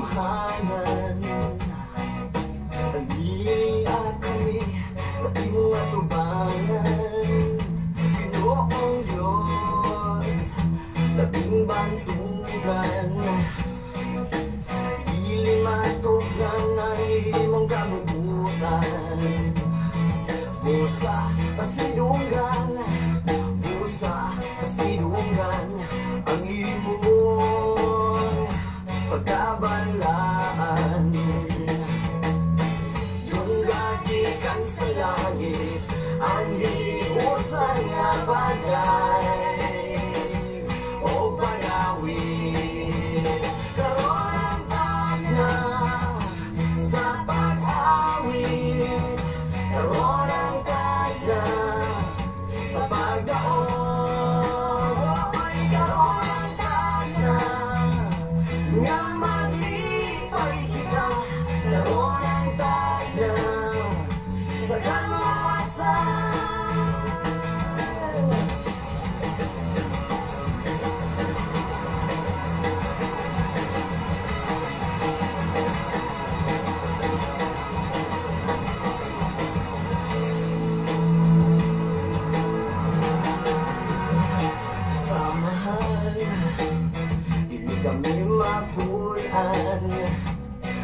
Gamhanan. Taglia kami sa imong atubangan, Ginoong Diyos, labing bantugan. Dili matugnan ang imong kabubutan. Busa pasidunggan, busa pasidunggan ang imong pagkabalaan. Dungga gikan sa langit ang hiusan nga bagay o pag-awit. Karon ang tagna sa pag-awit. Karon ang tagna sa pagdaog. Ay, karon ang tagna nga maglipay kita. Karon ang tagna sa kaluwasan. Sa mahal, dili kami mapuy-an.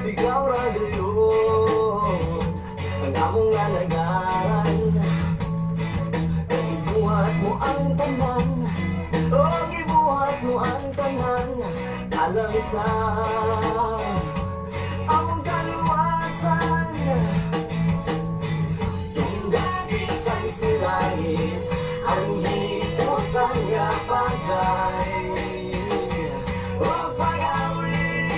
Ikaw ra gayon ang among alagaran. Kay gibuhat mo ang tanan, oh, gibuhat mo ang tanan alang sa among kaluwasan. Tungga gikan sa langit ang hiusan nga bagay o pag-awit.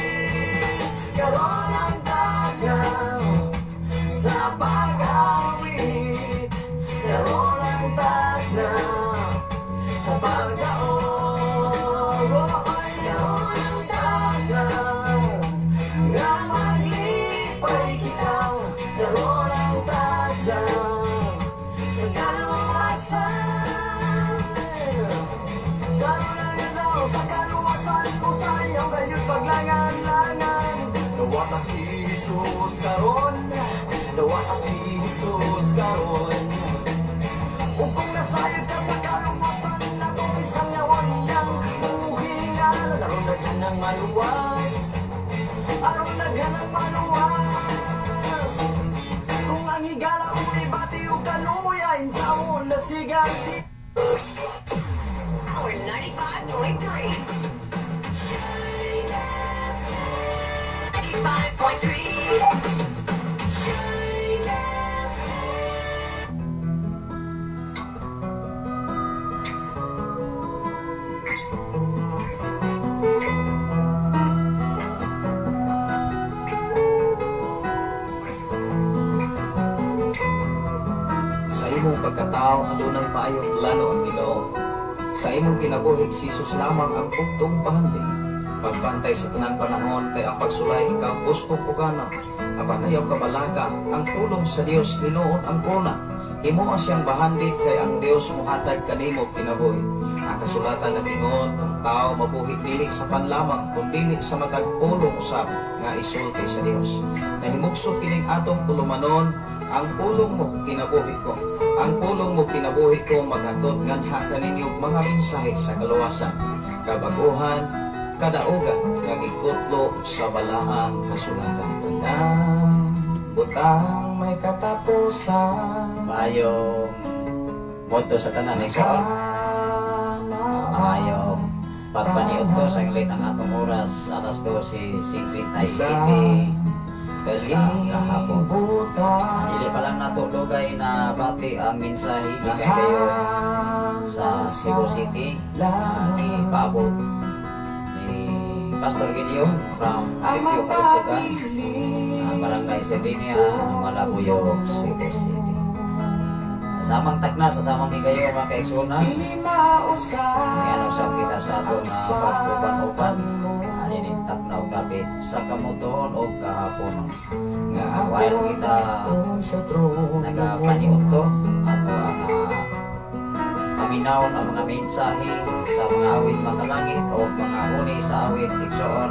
Karon ang tagna sa pag-awit. Karon ang tagna sa pagdaog. Ay, karon ang tagna nga maglipay kita. Karon ang tagna sa kaluwasan. Karon ang adlaw sa kaluwasan. Usayaw gayud paglangan-langan. Dawata si Jesus karon. Dawata si Jesus karon. Ug kung nasayod ka sa kaluwasan, atong isangyawan iyang buhingalan. Aron daghanang maluwas, aron daghanang maluwas. Kung ang higala mo ibati og kaluya, intawon na siga si Power 95.3. 95.3. Shine FM. Sa imong pagkatao, adunay maayong plano ang Ginoo. Sa imong kinabuhi, si Jesus lamang ang bugtong bahandi. Pagbantay sa tanan panahon kay ang pagsulay ikaw gusto ko gana. Apan ayaw kabalaka, ang pulong sa Dios hinuon ang kuna. Himoa siyang bahandi kay ang Dios mohatag kanimo kinabuhi. Ang kasulatan nag-ingon, ang tao mabuhi dili sa panlamang kun dili sa matag pulong usab nga isulti sa Dios. Nahimugso kining atong tulumanon, ang pulong mo kinabuhi ko. Ang pulong mo kinabuhi ko maghatod nganha kaninyo mga mensahe sa kaluwasan, kabaguhan, kadaugan nga gikutlo sa balaang kasulatan. Tanang butang may katapusan. Maayong moto sa tanan igsoon. Maayong pagpaniudto sa late ang atong oras, alas 12:57 sa kahapon. Dili pa lang nato dugay na bati ang mensahe gikan kayo sa Cebu City na ipaabot ni Pastor Gideon from Sitio Kalugtugan, Barangay Serdinia, Malabuyok, Cebu City. Sa samang tagna, sa samang higayo mga kaigsuonan, yan usab kita sa atong pag-uban-uban ani ning takna og dapit sa kamutoon og kahapon. While kita nagapaniudto, ato ang paminawon ang mga mensahe sa mga awit makalangit o mga huni sa awit igsoon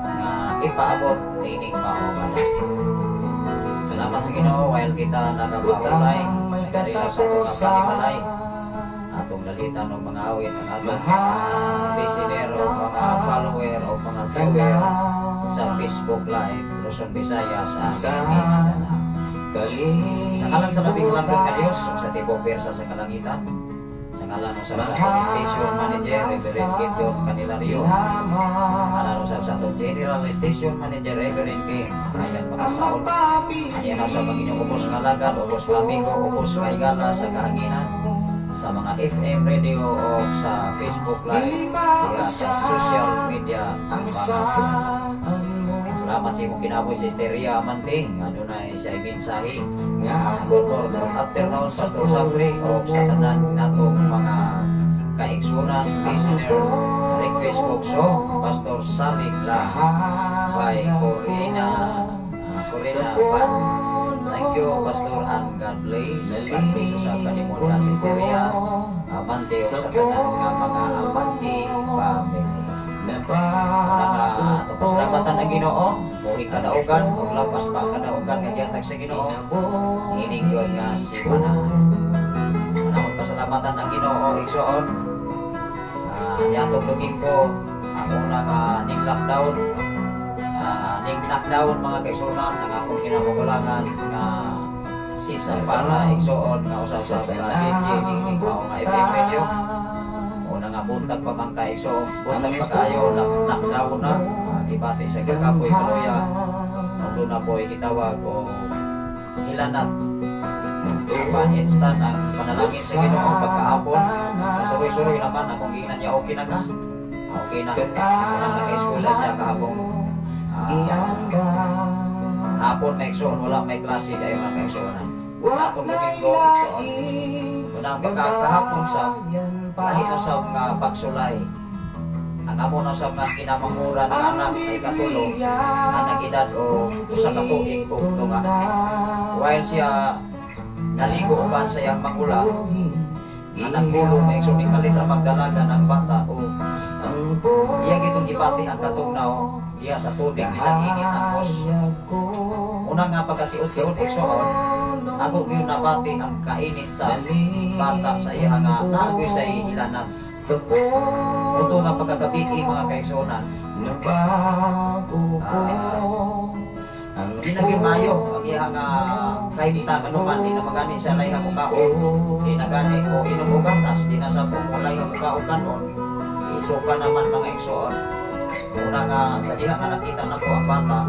nga ipaabot niining maong adlaw. Salamat sa Ginoo while kita nagapahulay, May nagkarila sa atong panimalay, atong dalitan og mga awit ang atong mga listener o mga follower o mga viewer sa Facebook Live Luzon, Visayas at Mindanao. Sa ngalan sa Labing Lambot nga Dios ug sa tibuok pwersa sa kalangitan, sa ngalan usab sa atong station manager, Reverend Gideon Candelario, sa ngalan usab sa atong general station manager, Reverend Kim Ayan Pakasaol, ayan usab ang inyong ubos nga alagad, ubos nga amigo, ubos nga higala sa kahanginan, sa mga FM radio o sa Facebook Live, diha sa social media mga. Salamat sa imong kinabuhi, Sister Ria Amante, nga adunay siya mensahe. Good morning, good afternoon, Pastor Safri, o sa tanan natong mga kaigsunan, listener, request og song, Pastor Salig La by Corina, Corina Pan. Thank you, Pastor, and God bless. God bless sa kanimo niya, Sister Ria Amante, o sa tanan nga mga Amante family. Nga atong pasalamatan ang Ginoo, buhi kadaugan ug lapas pa kadaugan nga gihatag sa Ginoo ining yun nga simana. Manamon pasalamatan ang Ginoo, igsoon. Yatong Domingo, ang una nga ning lockdown, ning knockdown, mga kaigsuonan, ang akong kinamagulangan nga si Safara, igsoon, nga usa sa ka DJ ning mao nga FM radio. Una nga buntag pa man kay, so buntag pa kayo, knockdown na. Gibati sa kakapoy kaluya ug doon na po gitawag o hilanat. Apan instant ang panalangin sa Ginoo pagkaapon sa suroy-suroy naman akong giingnan niya, "Okay na ka? Okay na." Unang naka-eskwela siya kahapon hapon may igsoon, wala may klase dayon, mga kaigsuonan, atong Domingo, igsoon. Unang pagkakahapon sa lahi na sa nga pagsulay ang amo na sa nga kinamanguran nga anak ay katulo ang nag-edad o 1 ka tuig o tunga. While siya naligo uban sa iyang mangula, ang naggulo may igsoon, ni kalitra magdalagan ang bata o iya gitong gibati ang katugnaw iya sa tubig bisan init ang hose. Una nga pagkatiod-tiod, igsoon, ako gyud nabati ang kainit sa bata sa iya nga naagoy sa hilanat. Uto nga pagkagabi, mga kaigsuonan, di na gyud maayo ang iya nga kahimtang. Anuman, di na magani sa layha mukaon, di na gani o inom og gatas, di na sa pumulay mukaon kanon, isuka naman, mga igsoon. Una nga sa diha nga nakita nako ang bata,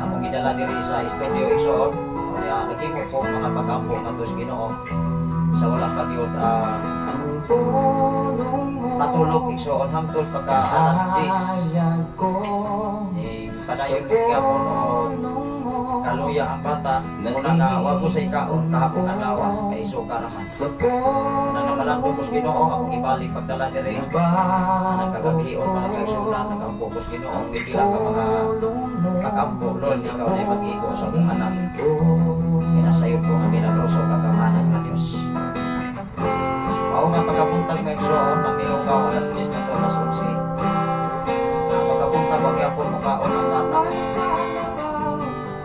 among gidala diri sa studio, igsoon. Kaya naghimo ko mga pag-ampo ngadto sa Ginoo sa wala pa gyud matulog, igsoon, hangtod pagka alas 10. Eh, padayon gyapon o kaluya ang bata. Una nga wa ko sa ikaon kahapon adlaw kay isuka naman. Una nga malandong ko sa Ginoo, akong ibalik pagdala diri anang kagabion, mga kaigsuonan. Nagampo ko sa Ginoo pipila ka mga kakampo, "Lord, ikaw na mag-igo sa akong anak." Pinasayod ko ang milagroso kagamhanan nga Dios. Mao nga pagkabuntag, mga igsoon, ang nilugaw alas 10 na to, alas 11. Pagkabuntag, wa gyapon mukaon ang bata.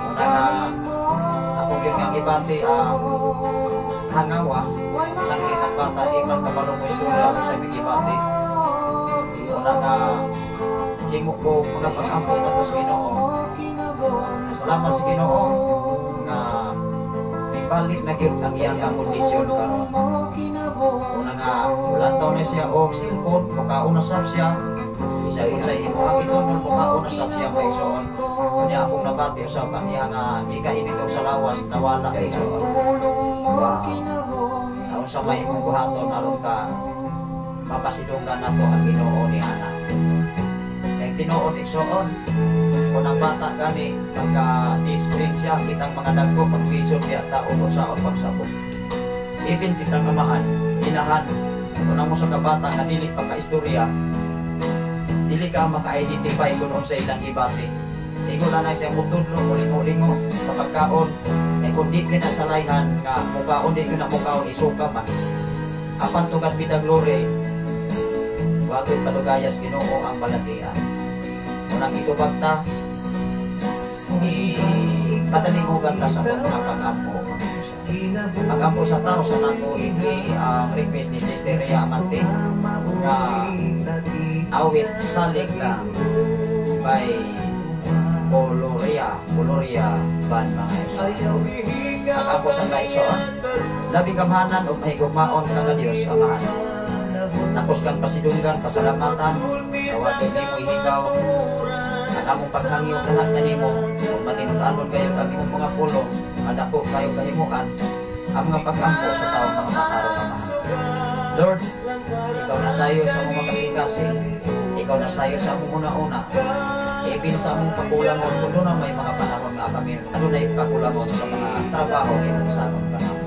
Una nga ako gyud nga gibati ang hangawa, sakit ang bata, di man kabalo mo istorya ako sa gibati. Una nga naghimo ko mga pag-ampo ngadto sa Ginoo. Salamat sa Ginoo nga mibalik na gyud ang iyang kondisyon karon. Una nga mulantaw na siya og cellphone, mukaon na sab siya. Isa kung sa imo ang itunol, mukaon na sab siya, mga igsoon. Unya akong nabati usab ang iya nga gikainit og sa lawas nawala, igsoon. Wow. Aron sa may imong buhaton aron ka mapasidunggan nato ang Ginoo ni ana. Kay tinuod, igsoon, kung ang bata gani pagka discipline siya, kitang mga dagko paglisod diya ta og unsaon pagsabot. Even kitang amahan, inahan, kung ang usa ka bata nga dili pa ka istorya, dili ka maka-identify kung unsa ilang gibati. Ingon na na siya mutudlo, mulingo-lingo sa pagkaon. Kay kung di ka na sa layhan nga mukaon, di ka na mukaon, isuka man. Apan to God be the glory, wagoy padugayas Ginoo ang balatian. Una Itubag ta, patalingugan ta sa atong mga pag-ampo. Pag-ampo sa tao sa nako i-play ang request ni Sister Rhea Amante nga awit "Salig Ka" by Coloria, Coloria Band, mga igsoon. Pag-ampo sa kaigsoon, labing gamhanan o mahigugmaon ka nga Dios Amahan. Tapos kang pasidunggan, pasalamatan, tawagan nimo ihigaw, ang among paghangyo lahat kanimo, kung matinud-anon kayo ang imong mga pulong, madako kayo kahimuan, ang mga pag-ampo sa taong mga matarong, Amahan. Lord, ikaw na sayo sa among makasing-kasing, ikaw na sayo sa among una-una, ibin sa among kakulangon, kung doon may mga panahon nga kami, adunay kakulangon sa mga trabaho imong sangon ka namo.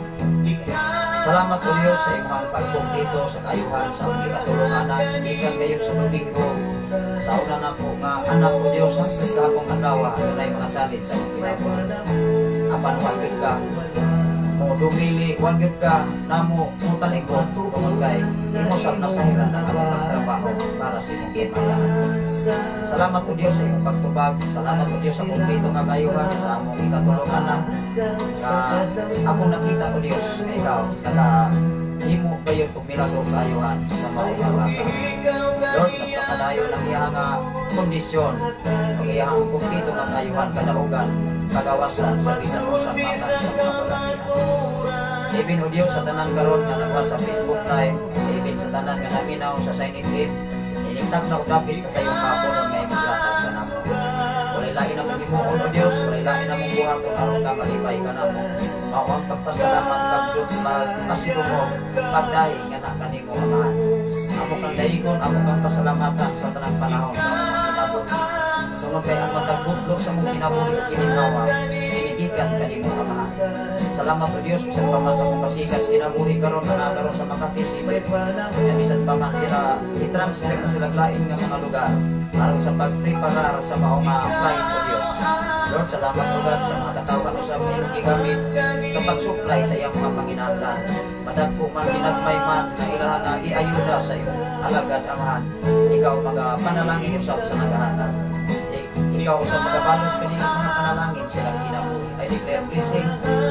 Salamat o Diyos sa imong pagkumplito sa kaayuhan sa among ikatulunganan, gikan kayo sa Domingo, sa una na po nga anak o Diyos, hangtod kahapong adlaw, adunay mga challenge sa among kinabuhi. Apan wa gyud ka mo dumili, wa gyud ka namo mutalikod tungod kay imo sab nasahiran ang among pagtrabaho para sa imong kahimalaan. Salamat o Diyos sa imong pagtubag, salamat o Diyos sa kumpleto nga kaayuhan sa among ikatulunganan nga among nakita o Diyos nga ikaw naka himo kayo og milagro kaayuhan sa mao nga bata. Lord, nagpakadayon ang iyang nga kondisyon ug iyang kumpleto nga kaayuhan, kadaugan, kagawasan sa bisan unsang matag sa mga balatian. Ibin o Diyos sa tanan karon nga nagwan sa Facebook Live, ibin sa tanan nga naminaw sa Sign FM, inigtag na dapit sa sayong kapunon nga imong gihatag kanamo. Walay lain among himuon o Diyos, walay lain among buhaton aron ka malipay kanamo. Mao ang pagpasalamat, pagdot, pagpasidungog, pagdahi nga na kanimo, Amahan. Amo kang daigon, amo kang pasalamatan sa tanang panahon sa among kinabuhi. Tungod kay ang matag butlo sa among kinabuhi ug gininhawa, ginigikan kanimo, Amahan. Salamat o Dios bisan pa man sa among pasikas kinabuhi karon nga naa karon sa Makati City. Nya bisan pa man sila i-transfer na sila lain nga mga lugar aron sa pagpreparar sa mao nga flight o Dios. Lord, salamat o God sa mga katawhan usab nga imong gigamit sa pag-supply sa iyang mga panginahanglan. Madagko man, ginagmay man na ilaha nga giayuda sa imong alagad, Amahan. Ikaw magapanalangin usab sa nagahatag. Ikaw usab magabalos kanilang mga panalangin silang kinabuhi. I declare blessing,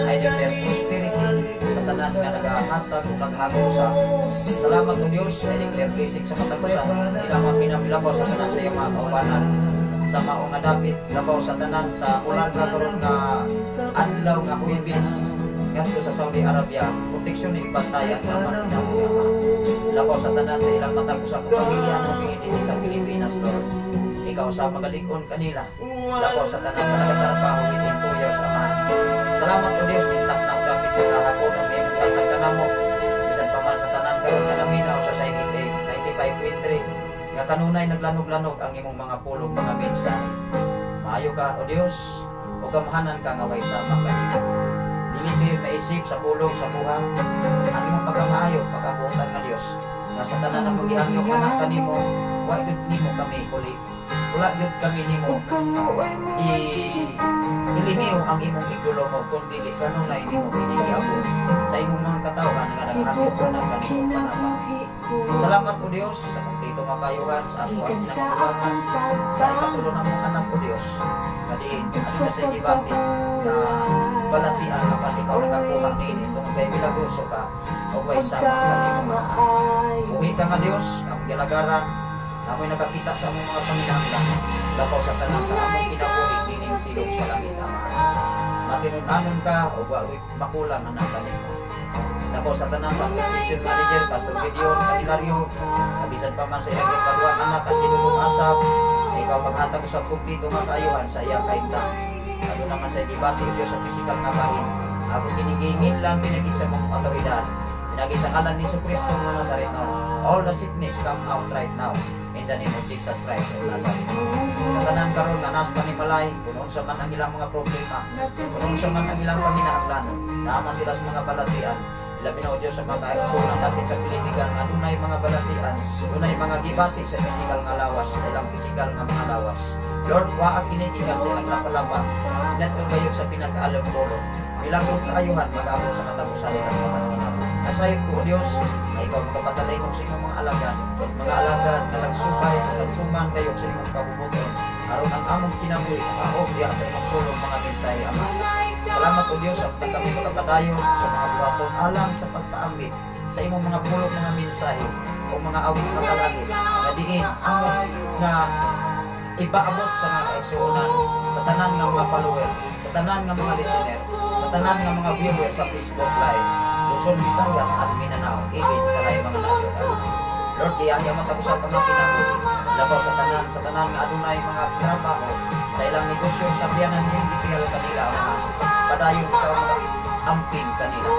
I declare prosperity sa tanan nga nagahatag ug naghago usab. Salamat o Dios, I declare blessing sa matag usa nila mga pinabilabaw sa tanan sa iyang mga kaubanan sa mao nga dapit, labaw sa tanan sa Ularga karon nga adlaw nga Huwebes ngadto sa Saudi Arabia. Proteksyon ni bantayan nga mga kinabuhi. Labaw sa tanan sa ilang matag usa ka pamilya mo dinhi sa Pilipinas, Lord. Ikaw sa magalikon kanila. Labaw sa tanan sa nagatrabaho within 2 years, Amahan. Salamat o Dios, nintap na ang dapit sa kahapon ang iyong gihatag kanamo. Bisan pa man sa tanan karon nga naminaw sa Sign 95.3 nga kanunay naglanog-lanog ang imong mga pulong, mga mensahe. Maayo ka o Dios o gamhanan ka nga way sama kanimo. Dili kayo maisip sa pulong sa buhat ang imong pagkamaayo, pagkabuotan nga Dios nga sa tanan ang gihangyo ka na kanimo, wa gyud nimo kami huli, wala gyud kami nimo i ilimiw ang imong igdulong kun dili kanunay nimo inigiabot sa imong mga katawhan nga naghangyo ka na kanimo panabang. Salamat o Dios sa kumpleto nga kaayuhan sa ako ang kinatulungan sa ikatulo namong anak o Dios. Kadiin, ano sa gibati nga balatian apan ikaw nagakuha niini tungod kay milagroso ka o way sama kanimo. Uwi ka nga Dios, among gilagaran, amoy nakakita sa among mga panginahanglan, labaw sa tanan sa among kinabuhi dining silong sa langit, Ama. Matinud-anon ka o wa makulang anak kanimo. Labaw sa tanan sa among station manager, Pastor Gideon Candelario, bisan pa man sa iyang ikaduhang anak kasi asap, ikaw maghatag sa kumpleto nga kaayuhan sa iyang kahimtang. Lalo naman sa gibati o Diyos sa pisikal nga bahin. Ako kinigingin lang pinagi sa mong otoridad. Pinagi sa ngalan ni Kristo nga Nazareno. All the sickness come out right now. In the name of Jesus Christ of Nazareth. Sa tanan karon nga nas panimalay, kung unsa man ang ilang mga problema, kung unsa man ang ilang panginahanglan, naaman sila sa mga balatian. Ilabi na o Diyos sa mga kaigsuonan dapit sa Pilipigan nga dunay mga balatian, dunay mga gibati sa pisikal nga lawas, sa ilang pisikal nga mga lawas. Lord, wa kinigikan sa ilang lapalapa, ngadto kayo sa pinakaalam-ulo. Milagro kaayuhan mag-abot sa katapusan nilang mga kinabuhi. Nasayod ko o Diyos, na ikaw makapatalay sa imong mga alagad nga nagsubay, nagtubag. pagtuman kayo sa imong kabubuton aron ang among kinabuhi makaog diha sa imong pulong mga mensahe, Ama. Salamat, O Dios, sa kami makapadayon sa mga buhaton alang sa pagpaambit sa imong mga pulong mga mensahe o mga awit makalangit nga diin amo nga ipaabot sa mga kaigsuonan, sa tanan nga mga follower, sa tanan nga mga listener, sa tanan nga mga viewer sa Facebook Live, Luzon, Visayas at Mindanao, even sa laing mga nasyon. Lord, iyaya matapos ang mga kinabuhi labaw sa tanan nga adunay mga trabaho sa ilang negosyo sa biyanan ni MDPL kanila, Ama. Padayon ikaw amping kanila.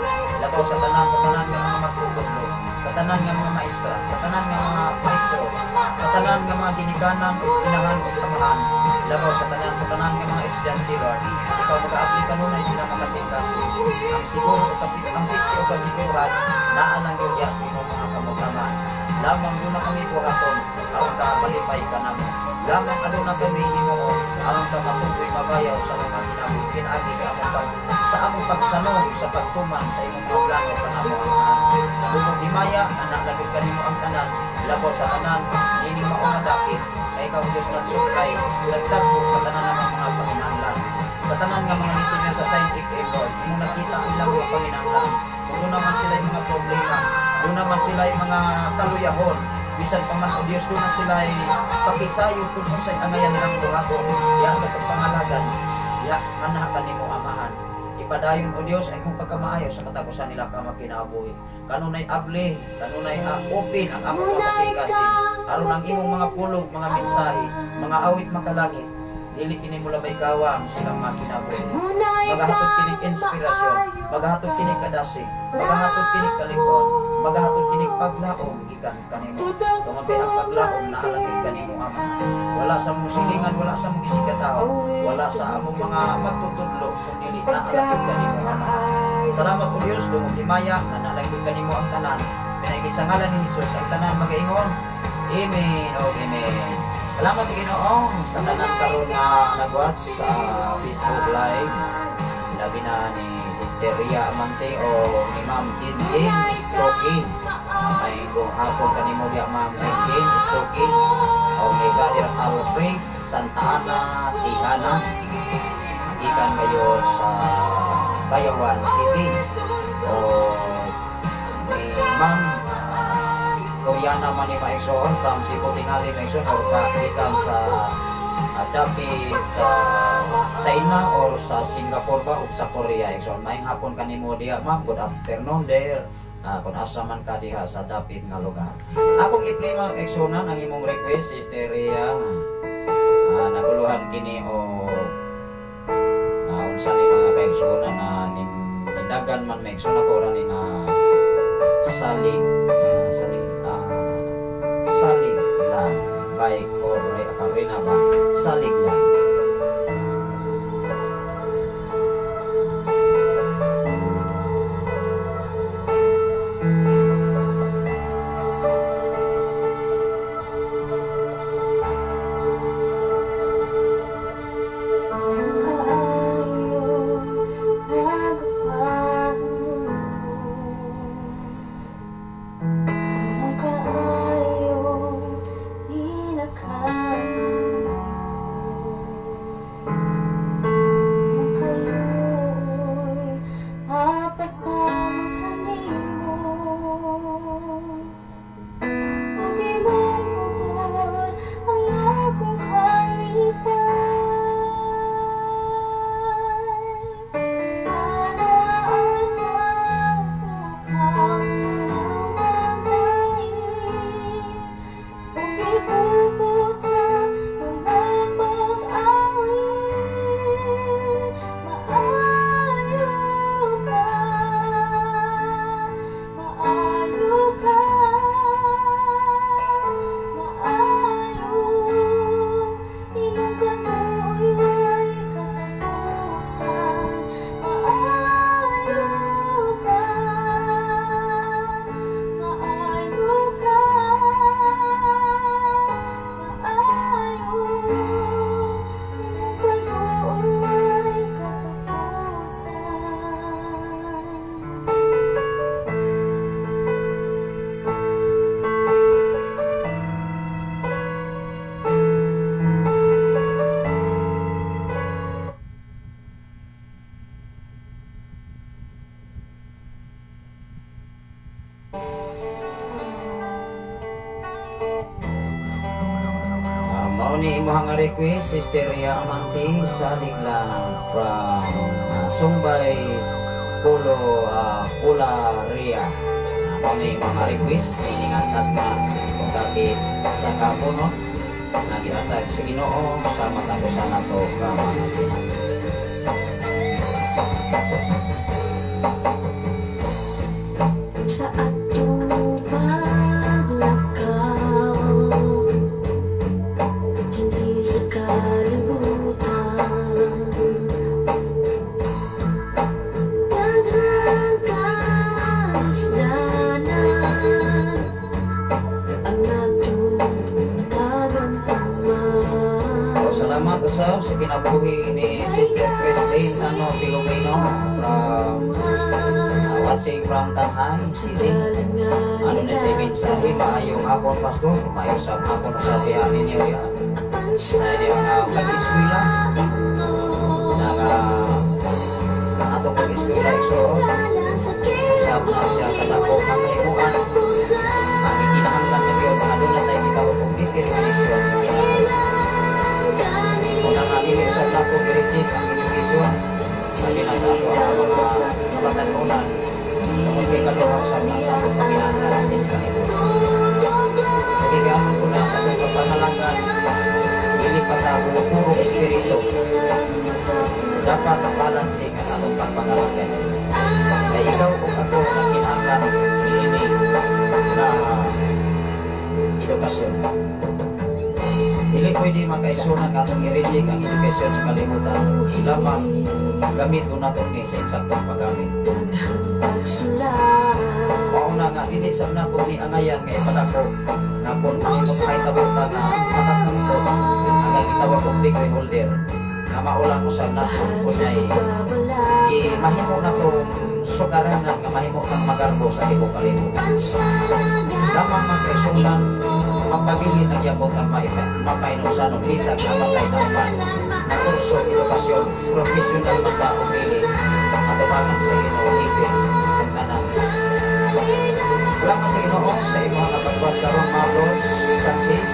Labaw sa tanan nga mga magtutudlo, sa tanan nga mga maestra, sa tanan nga mga maestro, sa tanan nga mga ginikanan ug inahan ug amahan, labaw sa tanan nga mga estudyante, Lord. Ikaw mag-aapli kanunay sila makasing-kasing. Ang siguro o kasi ang safety o kasiguran naa lang gyud diha sa imong mga kamot. Lamang duna kami buhaton aron ka malipay ka namo. Lamang aduna kami, Ginoo, aron ka matuboy mabayaw sa mga kinabuhi pinaagi sa among pagsanong sa pagtuman sa imong mga plano kanamo, Amahan. Bumog himaya, anak lagi kanimo ang tanan, labaw sa tanan nining mao nga dapit kay ikaw, Diyos, nagsuklay, nagtagbo sa tanan ng mga panginahanglan. Sa tanan nga mga listener sa Sign FM, Lord, imong nakita ang ilang mga panginahanglan. Kung duna man sila yung mga problema, duna man sila yung mga kaluyahon, bisan pa man, O Diyos, duna sila ay pakisayo kung unsay angayan nilang buhaton diha sa pagpangalagan diha kana kanimo, Amahan. Ipadayon, O Dios, ang imong pagkamaayo sa katapusan nila ka makinabuhi. Kanunay abli, kanunay open ang among mga kasing-kasing aron ang imong mga pulong, mga mensahe, mga awit makalangit, dili kini mo labay kawang silang mga kinabuhi. Magahatod kinig inspirasyon, magahatod kinig kadasig, magahatod kinig kalikon, magahatod kinig paglaom gikan kanimo. Tungod kay ang paglaom naalagid kanimo, Ama. Wala sa mong silingan, wala sa mong isigkatawo, wala sa among mga magtutudlo, kung dili naalagid kanimo, Ama. Salamat, O Dios, dungog himaya nga naalagid kanimo ang tanan. Pinaagi sa ngalan ni Jesus, ang tanan magaingon, "Amen o amen." Salamat sa Ginoo sa tanan karon nga nag-watch sa Facebook Live. Labi na ni Sister Ria Amante o ni Ma'am Jin Jin Stoking. May kung hapon kanimo diya, Ma'am Jin Jin Stoking. O ni Brother Alfred Santa Ana Tihana. Gikan kayo sa Bayawan City. O ni Ma'am Koreana man ni Maigsoon from Cebu Tingali, Maigsoon, or ka gikan sa dapit sa China or sa Singapore ba o sa Korea, Igsoon. Maayong hapon kanimo diha, ma'am. Good afternoon there. Kung asa man ka diha sa dapit nga lugar. Akong i-play, mga kaigsuonan, ang imong request, Sister Ria. Naguluhan kini o unsa ni mga kaigsuonan na nindagan man, maigsoon, ako ra ni nga salig salig "Salig Lang" by Corre Carina ba, "Salig Lang." Kaayo nagpamusod, kaayo ginakaluya. Mao ni imong nga request, Sister Ria Amanti sa Liglang from Sumbay Pulo, Pula Ria. Mao ni imong nga request ini nga nga kung sa kapo, no, na gihatag sa Ginoo sa matapusan nato ka mga kinahanglan. Sa atong paglakaw dinhi sa kalibutan, daghang kalisdanan ang atong natagamtaman. So, salamat usab sa kinabuhi ni Sister Christine Ano Filomeno from watching from Tanjay City. Ano na sa mensahe, maayong hapon, Pastor, maayo sa hapon sa diha ninyo diha. Sa iyong pag-eskwela na nga atong pag-eskwela, igsoon, usab na siya kadako nga kahimuan ang kinahanglan na gyud nga aduna tay gitawag og determinasyon sa kinabuhi. Una nga dili usab nato gi-reject ang education labi na sa ato ang mga kabatan-onan tungod kay kaluha usab na sa atong panginahanglan sa kalibutan. Kaya ko na sa atong pagpanalanggan, dili pa ta puro espiritu. Dapat balancing ang atong pagpanalanggan. Kaya ikaw ug ako sa kinahanglan niini na edukasyon. Dili pwede makaigsunan nga atong i-reject ang edukasyon sa kalibutan. Lamang gamit nato ni sa insaktong paggamit. Mao na nga dili sa nato ni angayan nga ipadako nga kung mahitabo ta nga makakamot ang gitawag og degree holder nga maulang usab nato unyay mahimo nato sukaranan nga mahimo kang magarbo sa tibuok kalibutan. Lamang makaigsunan magpabilin ang yabot ang mapainusan og bisag namatay na uban na kurso edukasyon, profesional man ba o dili, atubangan sa Ginoo ipin tanan. Salamat sa Ginoo sa imong napagwas karon, mga Lord Sanchez,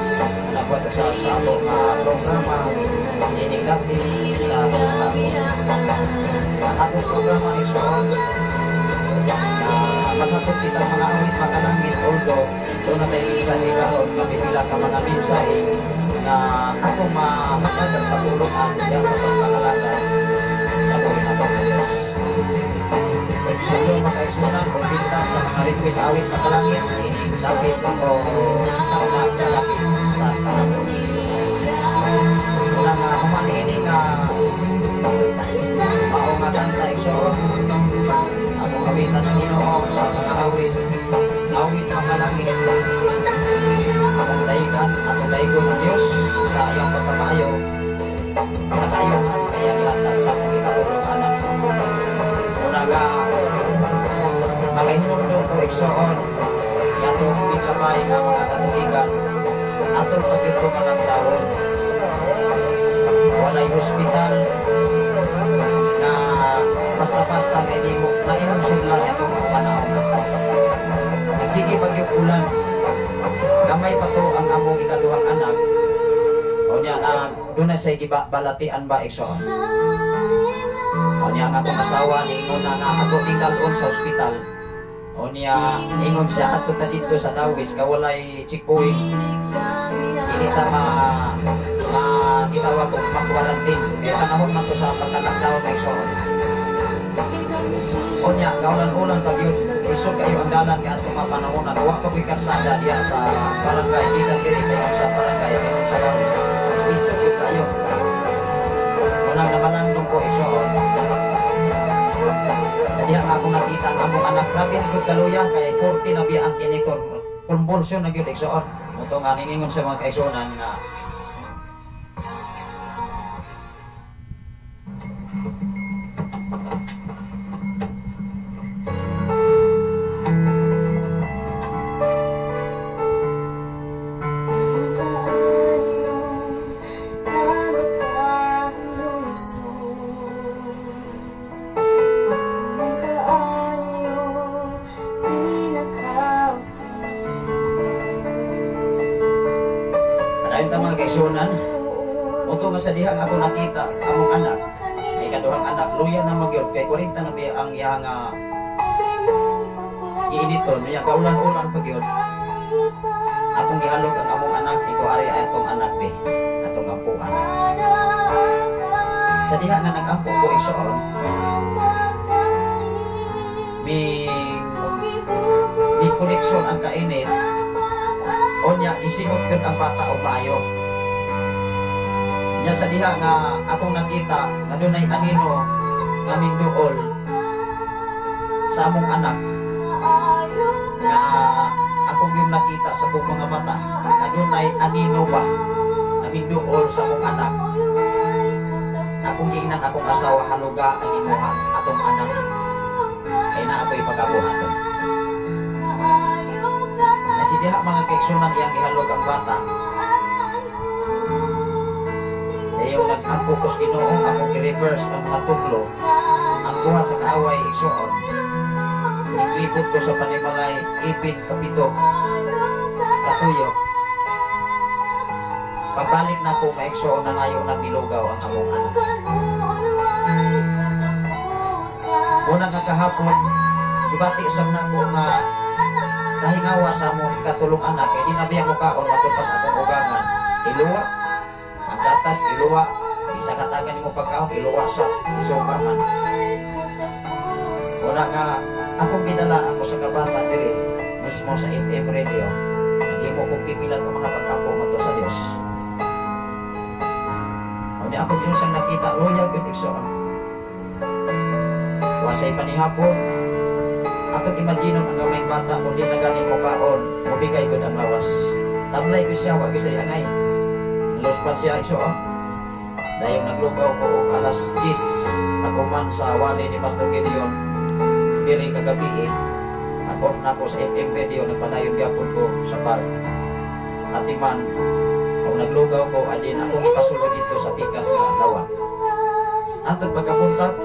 nagwas sa ato nga programa ining dapit sa hapon. Ang atong programa, igsoon, na maghapon kita mga awit makalangit, although doon na tayo mensahe karon, mapipila ka mga mensahe na atong mahatag at patulungan diya sa pagpangalaga sa buhi nato nga Diyos. Although makaigsunan o pinta sa mga request awit makalangit ining dapit o tama sa dapit sa kahapon. Una nga human ini nga mao nga kanta, igsoon, atong kawitan ng Ginoo sa mga awit, awit makalangit. Atong daigan, atong daigon ng Diyos sa iyang pagkamaayo, sa kaayuhan iyang ihatag sa atong ikatulong anak. Una nga makahinumdum ko, igsoon, yatong biglamay nga mga katubigan atong pagkito nga lockdown, walay hospital na basta-basta nga inimo na imong sudlan itong mga panahon. Nagsige pag ulan, gamay pa to ang among ikaduhang anak. O niya na doon na siya balatian ba, igsoon. O niya ang atong asawa niingon na nga ato ikalon sa ospital. O niya ingon siya adto ta dito sa Dawis ka walay checkpoint. Dili ta ma ma gitawag og ma-quarantine. Kay panahon man to sa pagka-lockdown, igsoon. O niya gaulan-ulan pa gyud. Isog kayo ang dalan kay atong mga panahonan. Wa pa ko'y karsada diha sa barangay gikan diri kay sa barangay ingon sa Dawis. Isog gyud kayo. Unang namalandong ko, igsoon. Sa diha nga akong nakita ang among anak, grabe na gyud kaluya kay 40 na biya ang kinitor. Convulsion na gyud, igsoon. Muto nga ningingon sa mga kaigsuonan nga Padayon ta, mga kaigsuonan. Mao to nga sa diha nga ako nakita among anak, ay ikaduhang anak, luya na magyod kay 40 na biya ang iya nga iiniton, niya kaulan-ulan pa gyud. Akong gihalog ang among anak, iko ari ay atong anak be, atong ampuan. Sa diha nga nag-ampo ko, igsoon, mi connection ang kainit, onya isingot gyud ang bata og maayo. Nya sa diha nga akong nakita nga dunay anino nga mingduol sa among anak nga akong yung nakita sa akong mga mata nga dunay anino ba nga mingduol sa among anak. Akong giingnan akong asawa, "Haluga ang imuha atong anak kay naa ko'y pagabuhaton." Kasi diha, mga kaigsunan, iyang gihalog ang bata. Dayon nag-ampo ko sa Ginoo, akong i-reverse ang mga tuglo. Ang buhat sa kaaway, igsuon. Naglibot ko sa panimalay, ipin kapito, katuyok. Pagbalik na ko, maigsuon, na ngayon nagnilugaw ang among anak. Una nga kahapon, gibati usab nako nga kahingawa sa among ikatulong anak, kay di na biya mo kaon matod pa sa akong ugangan. Iluwa ang gatas, iluwa isa katagan nimo pagkaon, iluwa sa isuka man. Una nga akong gidala ang usa ka bata diri mismo sa FM radio. Naghimo kong pipila ka mga pag-ampo ngadto sa Dios. Unya ako gyud siyang nakita, loyal gyud, igsoon. Wasay panihapon, atong imaginon ang gamayng bata kung di na gani mo kaon, mubigay gud ang lawas. Tamlay gyud siya, wa gyud siya angay. Luspad siya, igsoon. Dayong naglugaw ko og alas 10 ako man sa wali ni Pastor Gideon diri kagabi eh. Nag-off na ako sa FM radio, nagpadayon gyapon ko sa pag atiman. Kung naglugaw ko, adin akong ipasulod dito sa pikas nga lawa. Antod pagkabuntag,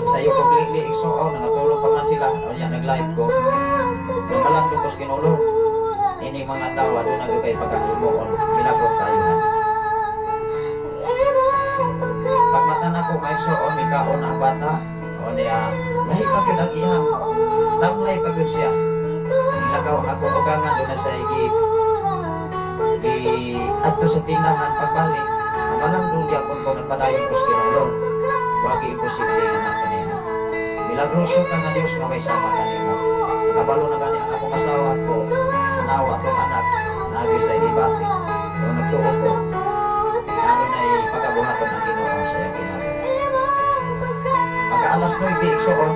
sayo ko lili, igsoon, nangatulog pa man sila. Unya nag-live ko. Nakalang ko sa Ginoo, ini mga adlaw doon na kay pagkahimuon, milagro tayo na. Pagmata na ko, maigsoon, mikaon ang bata. O niya, lahi pa gyud ang iyang tamlay pa gyud siya. Nilagaw ako ugangan doon na sa igi di adto sa tindahan. Pagbalik, namalandong gyapon ko, nagpadayon ko sa Ginoo. Lord, wagi imposible nga na kanimo. Milagroso ka nga Dios nga may sama kanimo. Nakabalo na gani ang akong asawa ko, nawa atong anak, naagi sa ibati. Pero nagtuo ko, lalo na pagabuhaton ang Ginoo sa iyang kinabuhi. Pagka alas 9, igsoon,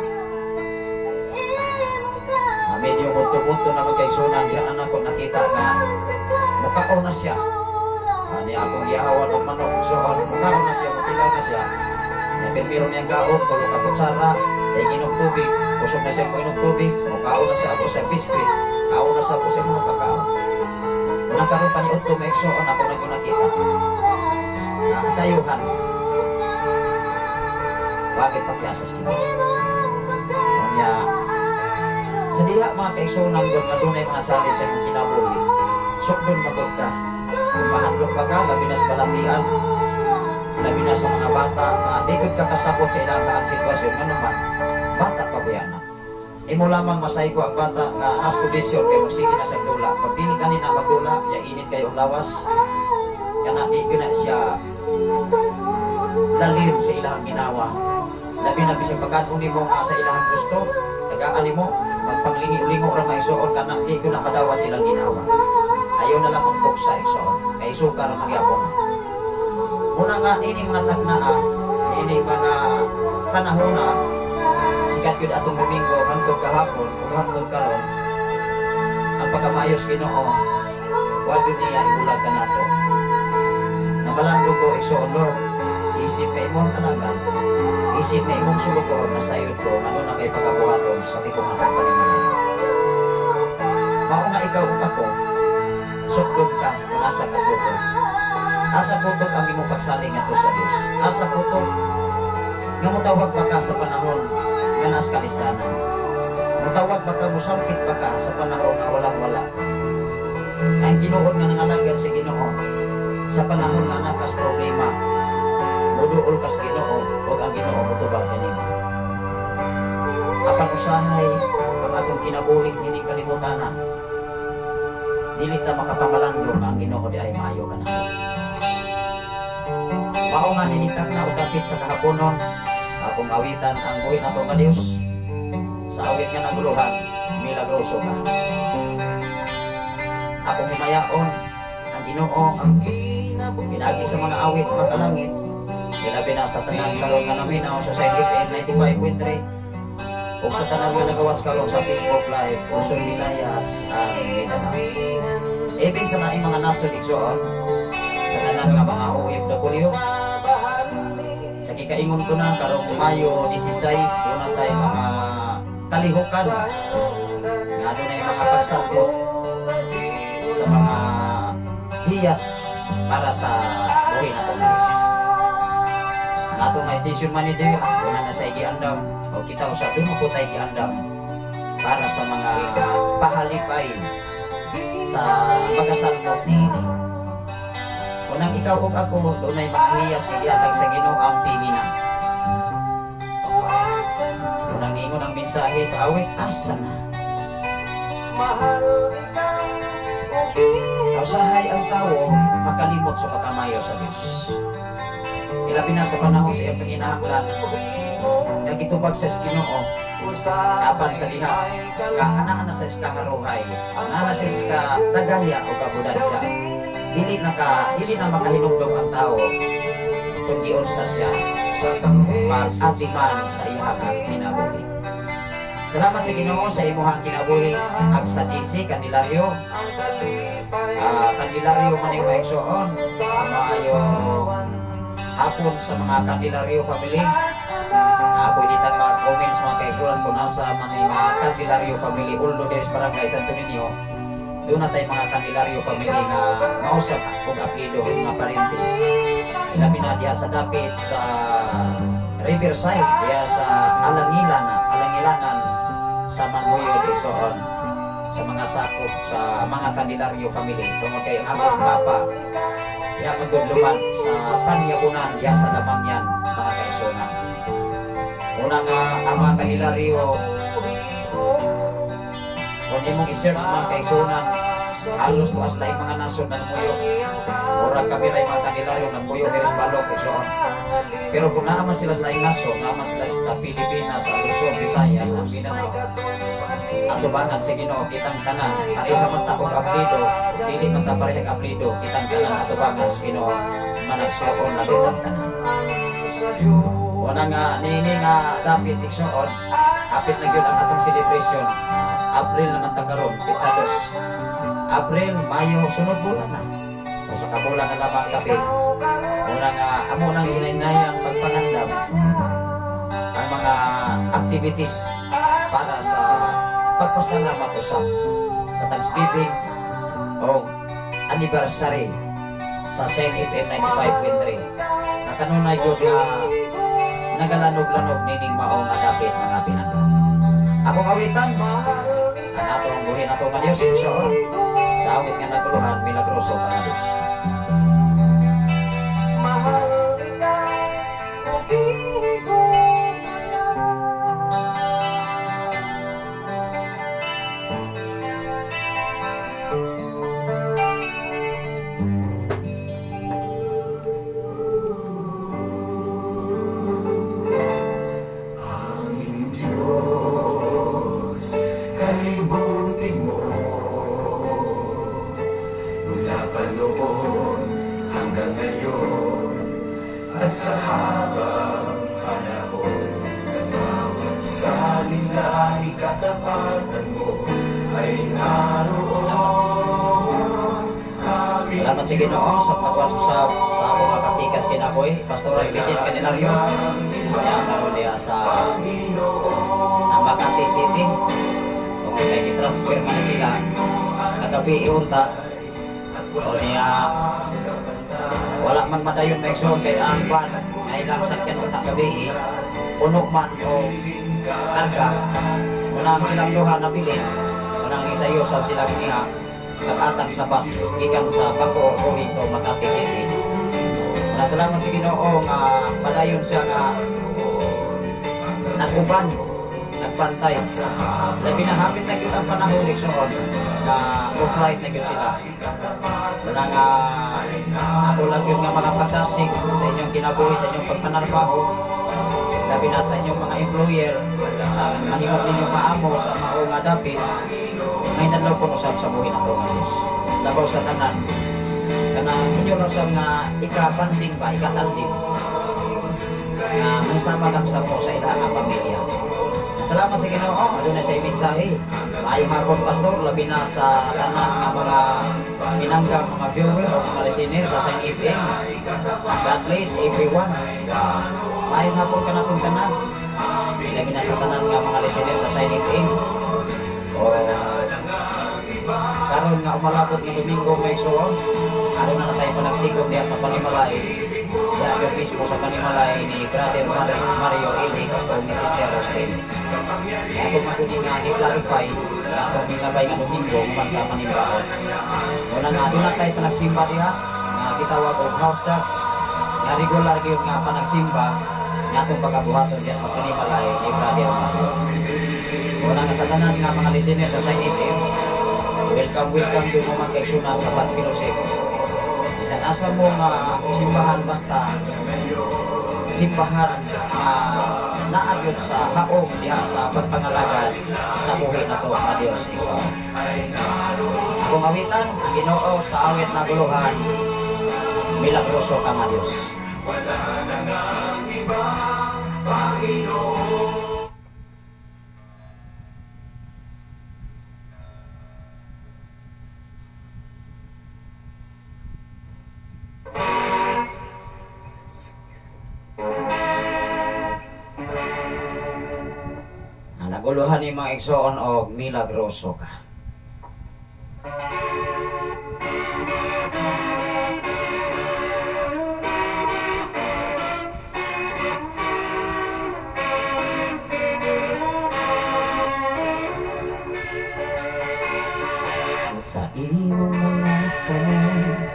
medyo munto-munto na magkaigsunan, diyan anak ko nakita nga mukaon na siya. Ni akong giawan og manok, igsoon, mukaon na siya, mutilaw na siya. Nya pirmiro niyang kaon, tulo ka kutsara, kay inom tubig, kusog na siya mo inom tubig, mukaon na siya ako sa biscuit, kaon na sa ako sa mga pagkaon. Unang karon pa ni Otto, maigsoon, ako na yung nakita. Na kayuhan. Bakit pakiasas Ginoo? Nya, sa diha, mga kaigsunan doon nga dunay mga sali sa imong kinabuhi, sukdon magod ka. Kung mahadlok pa ka, labi na sa balatian, labi na sa mga bata, nga di gud ka kasabot sa ilang ang sitwasyon, nga naman, bata pa ba na? Imo lamang masaygo ang bata nga has kondisyon kay magsige na sa dula. Pag dili kanina magdula, ya init kayo ang lawas, kana di gyud na siya lalim sa ilang ginawa. Labi na bisag pagkaon nimo nga sa ilang gusto, tagaan nimo, magpanglingi-lingo ra, maigsuon, kana di gyud na kadawat silang ginawa. Ayaw na lang magpuksa, igsuon, kay suka ra magyapon. Una nga ini mga tagnaa, ini mga panahon na sikat yun atong Domingo hangtod kahapon ug hangtod karon, ang pagkamayos Ginoo, wa gyud niya ibulag kanato. Nabalando ko, igsuon, Lord, isip kay imong kanagan, isip na imong sulugoon, nasayod ko ngano na kay pagkabuhaton sa tikungan panimalay. Mao nga ikaw ug ako, sukdon ka kung asa ka kutob. Asa kutob ang imong pagsalig ngadto sa Dios? Asa kutob nga motawag pa ka sa panahon nga naas kalisdanan? Motawag pa ka, mosampit pa ka sa panahon nga walang wala? Ang Ginoo nga nangalagad sa Ginoo. Sa panahon nga nakas problema, muduol kas Ginoo ug ang Ginoo motubag kanimo. Apan usahay ang atong kinabuhi nining kalibutana, dili ta makapamalandong nga ang Ginoo di ay maayo kanato. Mao nga ninitag na og dapit sa kahaponon, akong awitan ang buhi nato nga Dios. Sa awit nga naguluhan, milagroso ka. Akong himayaon ang Ginoo pinagi sa mga awit makalangit. Ilabi na sa tanan karon nga naminaw sa Shine FM 95.3 ug sa tanan nga nagawatch karon sa Facebook Live, Luzon, Visayas, and Mindanao. Ibig sa naing mga nasod, igsoon, sa tanan nga mga OFW, sa gikaingon ko na karong Mayo 16, doon na tayo mga kalihukan nga adunay mga pagsangkot sa mga hiyas para sa buhi na Diyos. Ang atong mga station manager, doon na sa giandam o kita usab doon po tayo giandam para sa mga pahalipay sa pagkasalmot niini. Unang ikaw ug ako, doon ay mga hiyas nga gihatag sa Ginoo ang pingina. Unang niingon ang mensahe sa awit, asa na? Usahay ang tao makalimot sa pagkamayo sa Diyos. Ilabi na sa panahon sa iyang panginahanglan, nga gitubag sa Ginoo, apan sa diha, kaanaan na sa iskaharuhay, naa na sa iska nagaya o kabudansya. Dili na makahinumdom ang tao kung giunsa siya pag-atiman sa iyang kinabuhi. Salamat sa Ginoo sa imuhang kinabuhi ag sa GC Candelario. Candelario man yung maigsoon. Maayong hapon sa mga Candelario family. Pwede tang mag-comment sa mga kaigsoon kung nasa man yung mga Candelario family ulo diri sa Barangay Santo Niño. Doon na tayo mga Candelario family nga mausap og apelyido nga parente. Ilabi na diha sa dapit sa Riverside, diha sa Alangilanan sa Manmuyo igsoon, sa mga sakop sa mga Candelario family. Tungod kay ang akong papa diha magudluman sa Panyabunan diha sa Damangyan, mga kaigsuonan. Una nga ang mga Candelario, kung imong i-search mga kaigsuonan, halos tuas laing mga nasod na nagmuyo. Murag kami ray mga Candelario nagmuyo diri sa Balok igsoon. Pero kung naa man sila sa laing nasod, naa man sila sa Pilipinas, sa Luzon, Visayas, ang Mindanao, atubangan sa Ginoo kitang tanan, pareha man ta og apelyido, dili man ta parehag apelyido, kitang tanan atubangan sa Ginoo, managsuon lang kitang tanan. Una nga niini nga dapit igsoon, hapit na gyud ang atong celebration. April naman ta karon, petsa 2. April, Mayo, sunod bulan na. O sa kabulan na lamang kapil. Una nga amo nang hinahinayang pagpangandam ang mga activities para sa pagpasalamat usab sa Thanksgiving o anniversary sa Shine FM 95.3. Na kanunay gyud nga nagalanog-lanog nining mao nga dapit mga pinangga. Akong awitan ang atong buhi nato nga Dios igsoon sa awit nga naguluhan, milagroso ka nga Dios. Kalibutin mo mula pa noon hanggang ngayon at sa habang panahon, sa bawat salita ikatapatan mo ay naroon. Aming Salamat sa Ginoo sa pagwas usab sa akong mga kapikas kinabuhi, Pastor Bitin Candelario. Kaya karon diha sa Makati City. Tungod kay gi-transfer man na sila kagabi iunta. O niya wala man madayon maigsoon kay ang van nga ilang sakyan unta gabi puno man o karga. Unang silang duha nabilin, unang isa usab sila niya nag-atang sa bus gikan sa Bacoor going to Makati City. Salamat sa Ginoo nga padayon siya nga nag-uban, nagpantay. Labi na hapit na gyud ang panahon igsoon nga off-light na gyud sila. Wala nga ako lang gyud nga makapagdasig sa inyong kinabuhi, sa inyong pagpanarbaho. Labi na sa inyong mga employer, mahimong ninyo maamo sa mao nga dapit, may nadlaw po usab sa buhi nato nga Dios. Labaw sa tanan, kanang inyo lang sa nga ikabanding ba, ikatanding nga may sama lang sa mo sa ilang nga pamilya. Salamat sa Ginoo, aduna sa mensahe. Maayong hapon, Pastor, labi na sa tanan nga mga minangga, mga viewer o mga listener sa Sign FM. God bless everyone. Maayong hapon kanatong tanan. Labi na sa tanan nga mga listener sa Sign FM. O karon nga umalabot nga Domingo may igsoon, aron na tayo panagtigom diha sa panimalay. Diha yung mismo sa panimalay ni Brother Mario Ilig o ni Sister Roslyn. Kaya ako maguni nga i-clarify na atong milabay nga Domingo human sa panimbaon. Una nga doon na tayo panagsimba diha nga gitawag og house church nga regular gyud nga panagsimba nga atong pagabuhaton diha sa panimalay ni Brother Mario. Una nga sa tanan nga mga listener sa Sign FM, welcome, welcome gyud mo man kay Sunan sa Bad Fellowship. Bisan asa mo nga simbahan, basta simbahan nga naa gyud sa haom diha sa pagpangalagad sa buhi nato nga Dios igsoon. Akong awitan ang Ginoo sa awit na guluhan, milagroso ka nga Dios. Wala na ngang iba, Panginoon. Naguluhan ni mga igsoon og milagroso ka. Sa imong mga kamay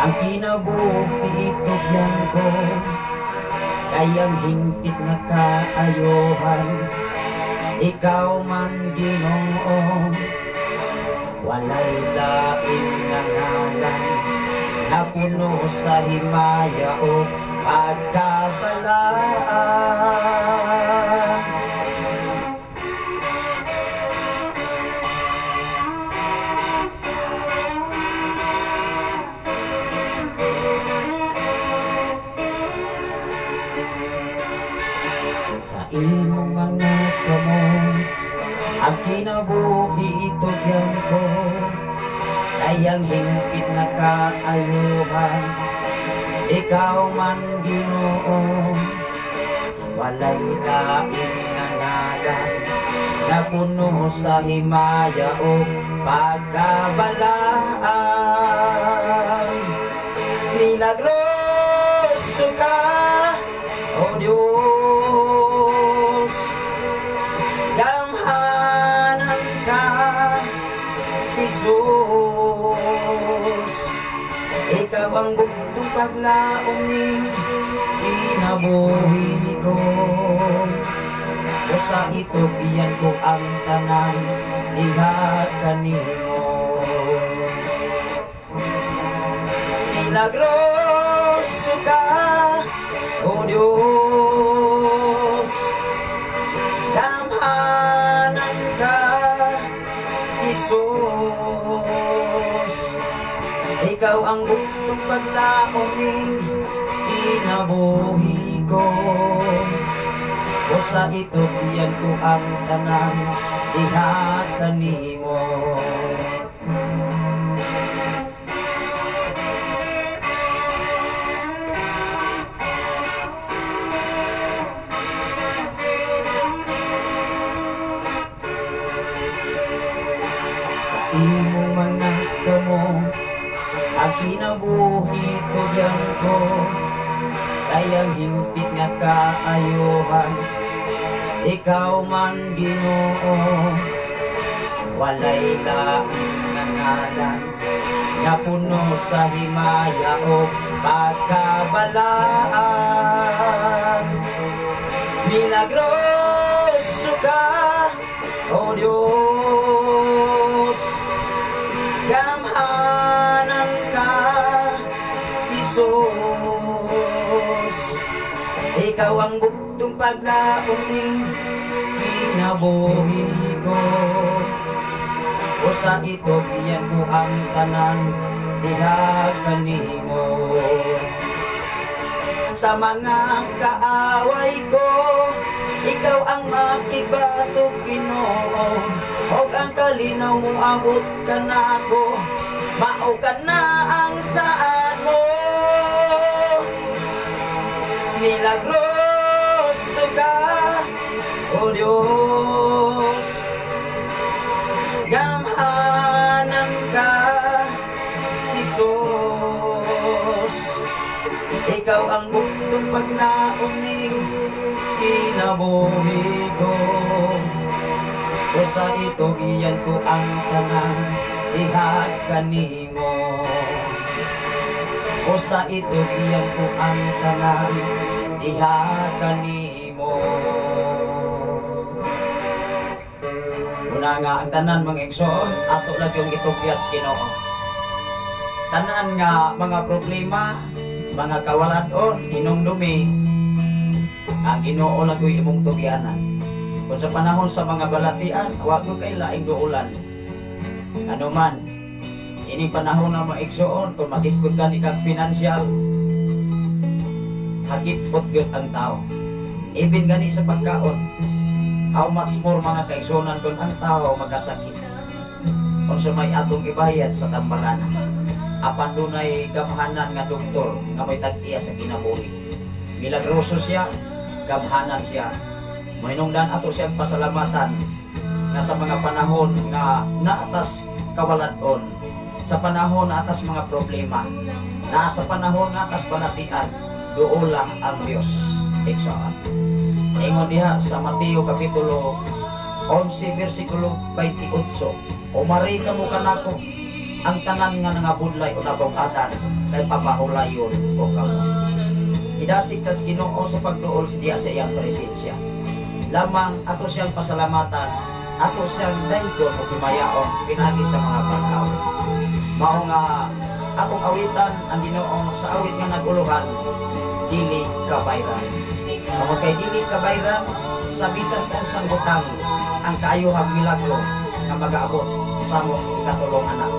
ang kinabuhi itugyan ko, kayang hingpit nga kaayohan, ikaw man Ginoo. Walay lain nga ngalan na puno sa himaya o pagkabalaan. Sa imong mga kamay ang kinabuhi itugyan ko, kayang hingpit nga kaayuhan, ikaw man Ginoo. Walay lain nga ngalan na puno sa himaya o pagkabalaan. Milagroso ka, O Diyos, gamhanan ka, Jesus. Ikaw ang bugtong paglaom ning kinabuhi ko. O sa itugyan ko ang tanan diha kanimo. Milagroso ka, O Diyos, gamhanan ka, Jesus. Ikaw ang bugtong paglaom ning kinabuhi ko. O sa itugyan ko ang tanan diha kanimo. Sa imong mga kamo ang kinabuhi tugyan ko, kayang hingpit nga kaayuhan, ikaw man Ginoo. Walay lain nga ngalan nga puno sa himaya o pagkabalaan. Milagroso ka, O Diyos, gamhanan ka, Jesus. Ikaw ang bugtong paglaom ning kinabuhi ko. O sa ito iyan ko ang tanan diha kanimo. Sa mga kaaway ko, ikaw ang makigbatok, Ginoo. Og ang kalinaw mo abot kanako, mao ka na ang saan mo. Milagroso ka, O Diyos, gamhanan ka, Jesus. Ikaw ang bugtong paglaom ning kinabuhi ko. O sa ito iyan ko ang tanan diha kanimo. O sa ito iyan ko ang tanan diha kanimo. Una nga ang tanan mga igsoon, ato lang yung itugyas Ginoo. Tanan nga mga problema, mga kawalan-on, hinumdumi, ang Ginoo lang yung imong tugyanan. Kung sa panahon sa mga balatian, wa ko kay laing duulan. Ano man, ining panahon na mga igsoon, kung makisgot ka ni kag financial, hagit pot gyud ang tao. Ibin gani sa pagkaon, how much more mga kaigsunan kung ang tao magkasakit. Kung sa may atong ibayad sa tambalanan, apan dunay gamhanan nga doktor nga may tag-iya sa kinabuhi. Milagroso siya, gamhanan siya. Mahinungdan ato siyang pasalamatan nga sa mga panahon nga naatas kawaladon, sa panahon na atas mga problema, na sa panahon nga atas balatian, duola ang Dios. Igsoon. Ingon diha sa Mateo Kapitulo 11 versikulo 28, umari ka mo kanako ang tanan nga nangabudlay o nabog-atan kay papahulayon ko kamo. Gidasig tas Ginoo sa pagduol sa diha sa iyang presensya. Lamang ato siyang pasalamatan, ato siyang daygon o himayaon pinaagi sa mga pag-awit. Mao nga atong awitan ang Ginoo sa awit nga naguluhan, dili kabayran. Tungod kay dili kabayran sa bisan unsang butang ang kaayuhang milagro nga magaabot sa among ikatulong anak.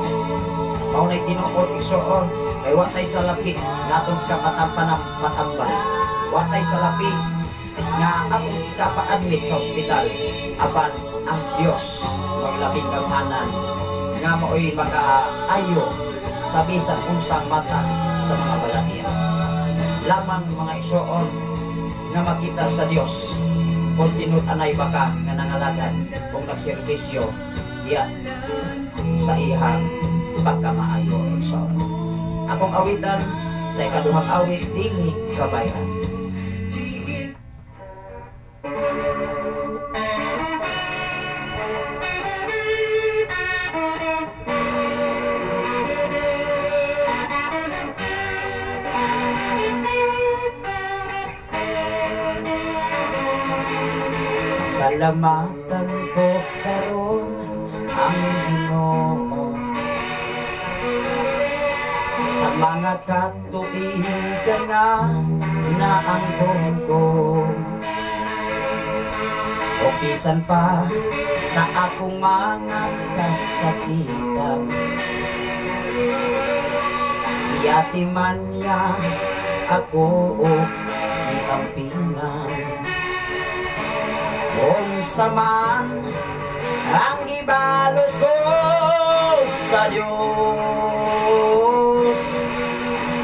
Mao nay tinuod igsoon kay wa tay salapi natong kapatampanang patambal. Wa tay salapi nga atong ikapa-admit sa ospital, apan ang Dios mao'y labing gamhanan nga mao'y makaayo sa bisan unsang mata sa mga balatian. Lamang mga igsoon nga makita sa Dios kung tinud-anay baka nga nangalagad kung nagserbisyo diya sa iyang pagkamaayo igsoon. Akong awitan sa ikaduhang awit, dili kabayran. Salamatan ko karon ang Ginoo sa mga katuigan nga naangkon ko. O bisan pa sa akong mga kasakitan, giati man niya ako o giampingan. Unsa man ang gibalos ko sa Dios,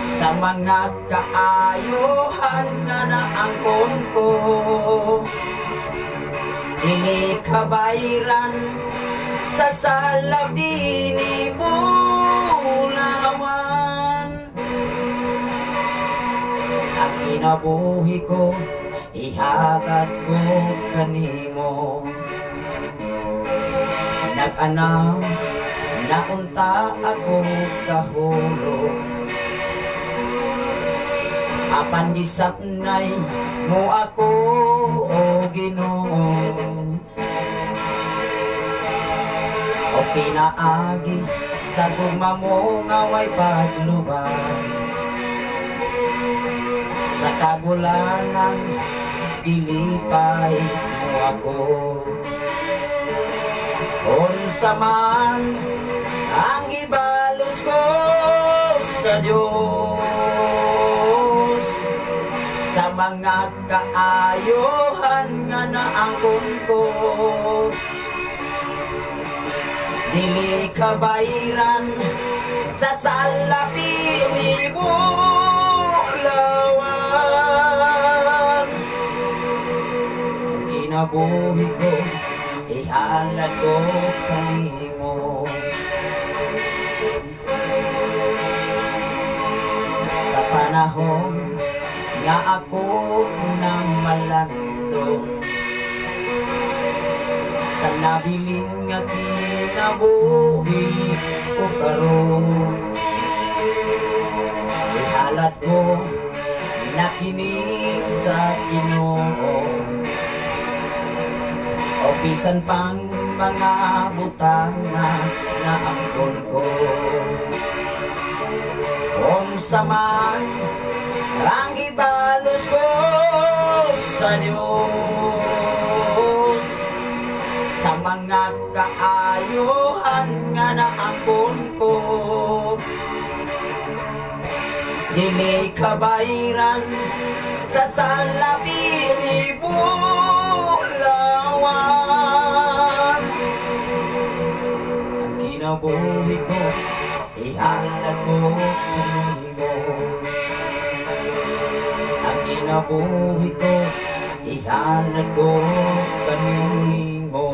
sa mga kaayuhan nga naangkon ko, dili kabayran sa salabi ni Bulawan. Ang kinabuhi ko ihatag ko kanimo. Nag-anam, Naunta ako kahulong, apan gisapnay mo ako, o Ginoo. O pinaagi sa gugma mo nga way pagluban, sa kagulangan gilipay mo ako. Unsa man ang gibalos ko sa Dios, sa mga kaayohan nga naangkon ko, dili kabayran sa salapi ni bulawan. Ang kinabuhi ko ihalad ko kanimo. Sa panahon nga ako na malandong, sa nabilin nga kinabuhi ko karon, ihalad ko na kini sa Ginoo. O bisan pang mga butanga na angkon ko, unsa man ang gibalos ko sa Dios, sa mga kaayuhan nga naangkon ko, dili kabayran sa salapi ni bulawan. Ang kinabuhi ko ihalad ko kanimo. Ang kinabuhi ko ihalad ko kanimo.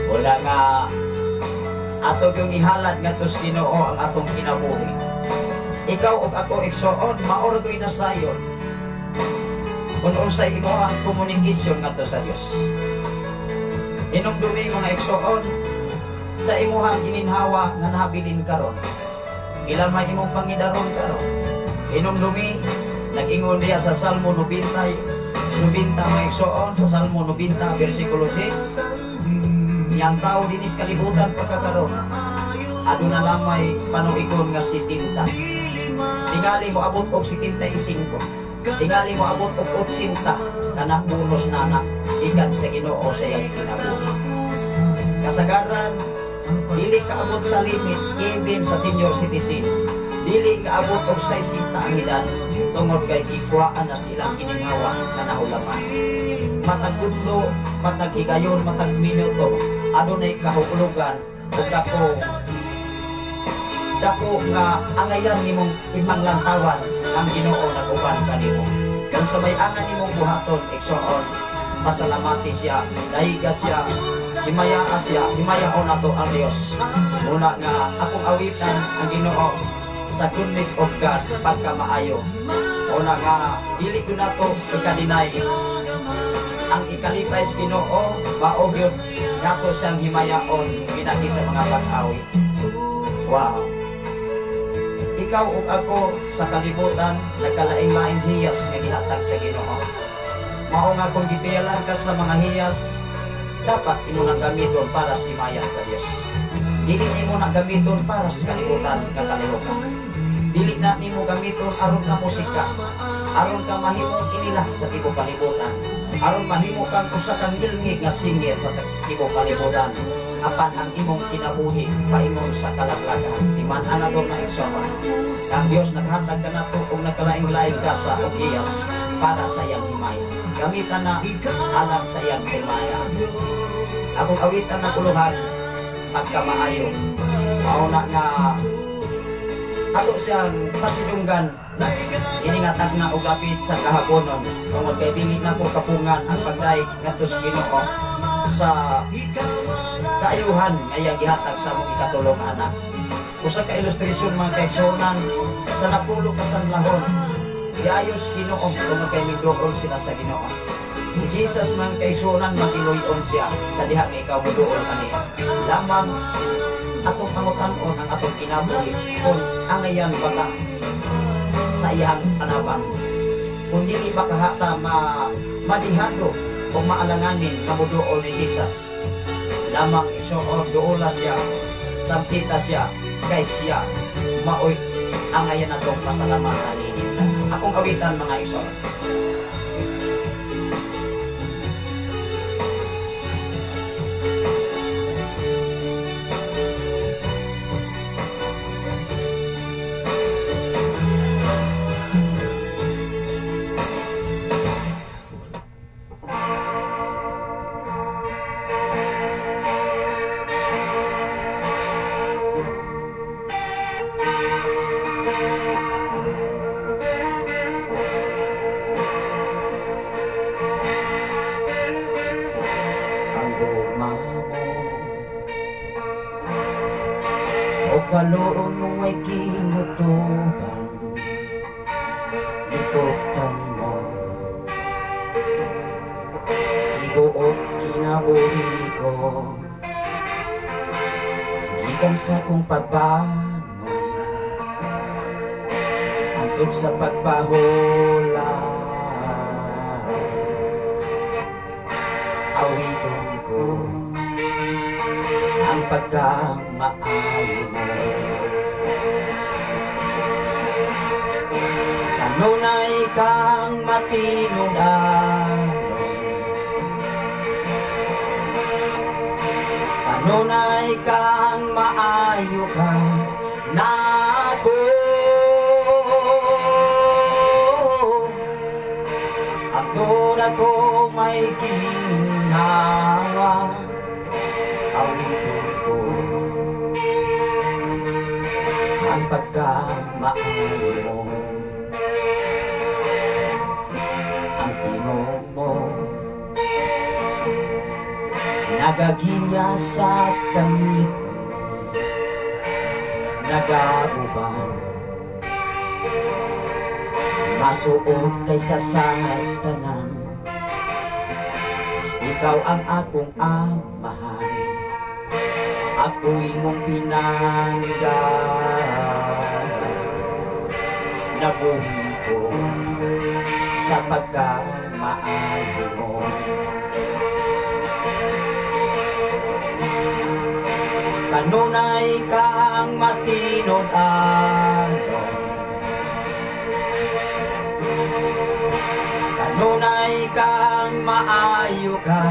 Wala nga ato yung ihalad nga sa Ginoo ang atong kinabuhi. Ikaw ug ako igsoon, maor ko'y nasayon kung unsay imo ang komunikasyon ngadto sa Dios. Hinumdumi mga igsoon sa imuhang gininhawa nga nahabilin karon. Ila may imong pangidaron karon. Hinumdumi, nag-ingon diha sa Salmo 90, 90 mga igsoon, sa Salmo 90 bersikulo 10. Niyang tao dinis kalibutan pagkakaroon, aduna lamay panuigon nga 70. Tingali mo abot og 75. Tingali mo abot og 80. Kanak bonus na anak ikan sa Ginoo sa iyang kinabuhi. Kasagaran, dili kaabot sa limit even sa senior citizen. Dili kaabot og 60 ang edad tungod kay gikuhaan na silang giningawa nga nahulaman. Matag udlo, matag higayon, matag minuto, adunay kahulugan ug dako dako nga angayan nimong ipanglantawan ang Ginoo nag-uban kanimo. Kung sa may angan nimong buhaton igsoon, pasalamati siya, dahiga siya, himayaa siya, himayaon nato ang Dios. Una nga akong awitan ang Ginoo sa goodness of God pagkamaayo. Una nga dili ko nato ikadinay ang ikalipay sa Ginoo, mao gyud nato siyang himayaon pinagi sa mga pag-awit. Wow. Ikaw ug ako sa kalibutan nagkalaing-laing hiyas nga gihatag sa Ginoo. Mao nga kung gipiyalan ka sa mga hiyas, dapat imo nang gamiton para sa himaya sa Dios. Dili nimo na gamiton para sa kalibutan nga kalihukan. Dili na nimo gamiton aron ka musika, aron ka mahimong inila sa tibuok kalibutan, aron mahimo kang usa ka ngilngig nga singer sa tibuok kalibutan. Apan ang imong kinabuhi paingon sa kalaglagan. Timan-an nato na igsoon. Ang Dios naghatag kanato og nagkalaing-laing gasa og hiyas para sa iyang himaya. Gamitan na alang sa iyang himaya. Akong awitan na kuluhan pagkamaayo. Mao na nga ato siyang pasidunggan ini nga tagna og lapit sa kahabonon tungod kay dili na ko kapungan ang pagdaig ngadto sa Ginoo sa kaayuhan nga iyang gihatag sa among ikatulong anak. Usa ka ilustrasyon mga kaigsuonan sa napulo ka sanlahon giayos Ginoo tungod kay miduol sila sa Ginoo. Si Jesus man kay sunan magiluyon siya sa diha nga ikaw moduol kaniya. Lamang atong pangutan-on ang atong kinabuhi kung angayan ba ta sa iyang panabang. Kung dili ba kahata madihado o maalanganin nga moduol ni Jesus. Lamang igsuon, duola siya, samtita siya, kay siya maoy angayan atong pasalamatan niini. Akong awitan mga igsoon. Ang gugma mo o kaloon mo ay kinutuban, gituptan mo tibuok kinabuhi ko, gikan sa kong pagbangon hangtod sa pagpahulay. Awiton ko ang pagkamaayo mo. Kanunay kang matinud-anon, kanunay kang maayo ka nako. Hangtod ako may ginhawa, awiton ko ang pagkamaayo mo. Ang tingog mo nagagiya sa kangitngit, nagauban masuot kaysa sa tanan. Ikaw ang akong amahan, ako'y mong pinangga. Nabuhi ko sa pagkamaayo mo. Kanunay kang matinud-anon, kanunay kang maayo ka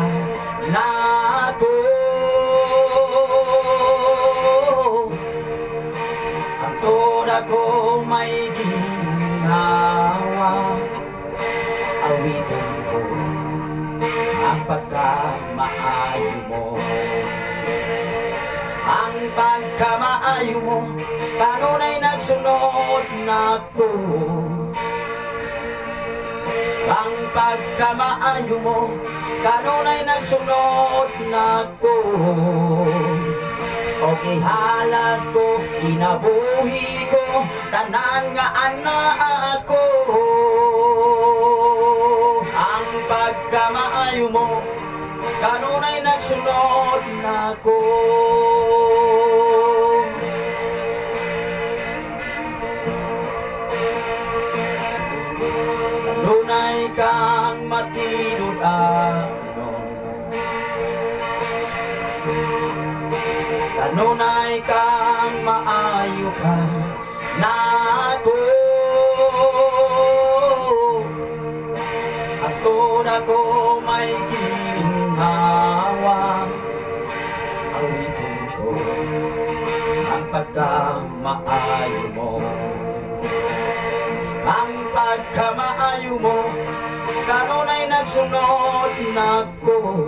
nako. Hangtod ako may ginhawa, awiton ko ang pagkamaayo mo. Ang pagkamaayo mo kanunay nagsunod nako. Ang pagkamaayo mo kanunay nagsunod nako. O gihalad ko, kinabuhi ko, tanan nga anak ko. Ang pagkamaayo mo kanunay nagsunod nako. Kanunay kang matinud-anon, kanunay kang maayo ka nako. Hangtod ako may ginhawa, awiton ko ang pagkamaayo mo. Ang pagkamaayo mo kanunay nagsunod nako.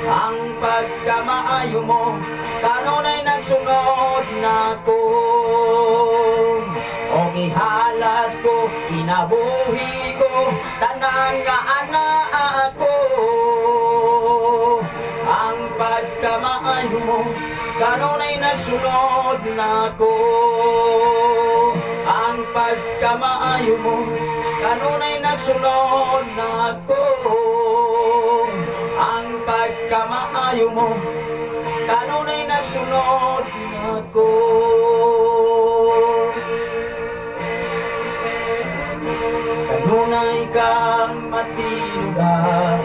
Ang pagkamaayo mo kanunay nagsunod nako. O gihalad ko, kinabuhi ko, tanan nga anak ko. Ang pagkamaayo mo kanunay nagsunod nako. Ang pagkamaayo mo Kanunay nagsunod nako ang pagkamaayo mo, kanunay nagsunod nako. Kanunay kang matinudan,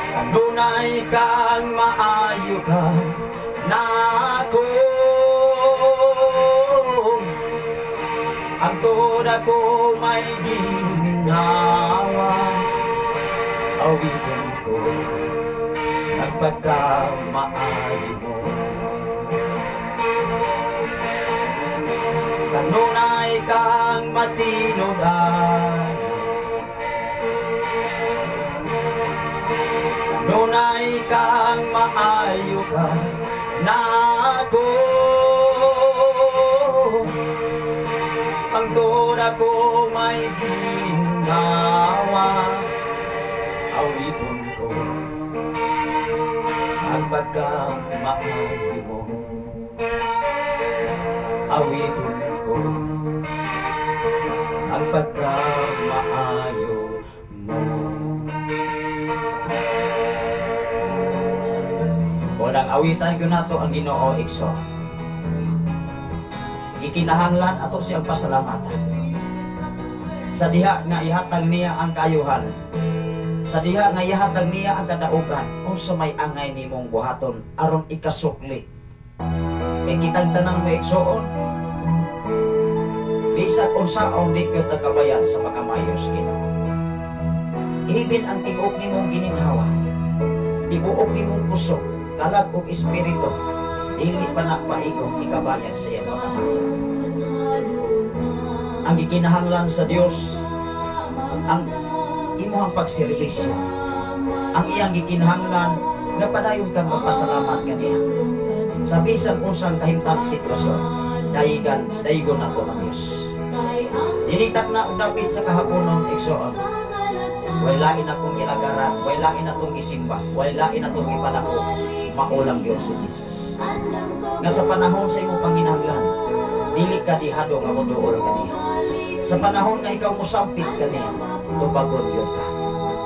kanunay kang maayo ka nako. Ang toda ko may ginawa, awitin ko ang pagkamaayo mo. Kanunay kang matinudan, kanunay kang maayo ka nako. Ang toda ko may ginhawa, awitin ko ang pagkamaayo mo. Awitin ko ang pagkamaayo mo. Walang awitan ko nato ang Ginoo igsoon. Gikinahanglan ato siyang pasalamatan. Sa diha nga ihatag niya ang kayuhan, sa diha nga ihatag niya ang kadaugan, unsa may angay nimong buhaton aron ikasukli. Kay kitang tanang may igsoon, bisag unsaon di gyud takabayan sa pakamayos Ginoo. Ibin ang tibuok nimong gininhawa, tibuok nimong kusog, kalag ug espiritu, dili pa na paigong ikabayan sa iyang pagkamayo. Ang gikinahanglan sa Dios ang imuhang pagserbisyo, ang iyang gikinahanglan nga padayon kang magpasalamat kaniya. Sa bisan unsang kahimtang sitwasyon, dayigan daygon nato ang Dios. Dili na og dapit sa kahaponon igsoon. Way lain akong ilagaran, way lain atong isimba, way lain atong ipalako, maulang Dios si Jesus. Nga sa panahon sa imong panginahanglan, dili ka dihado nga moduol kaniya. Sa panahon nga ikaw mosampit kaniya, tubagon gyud ka.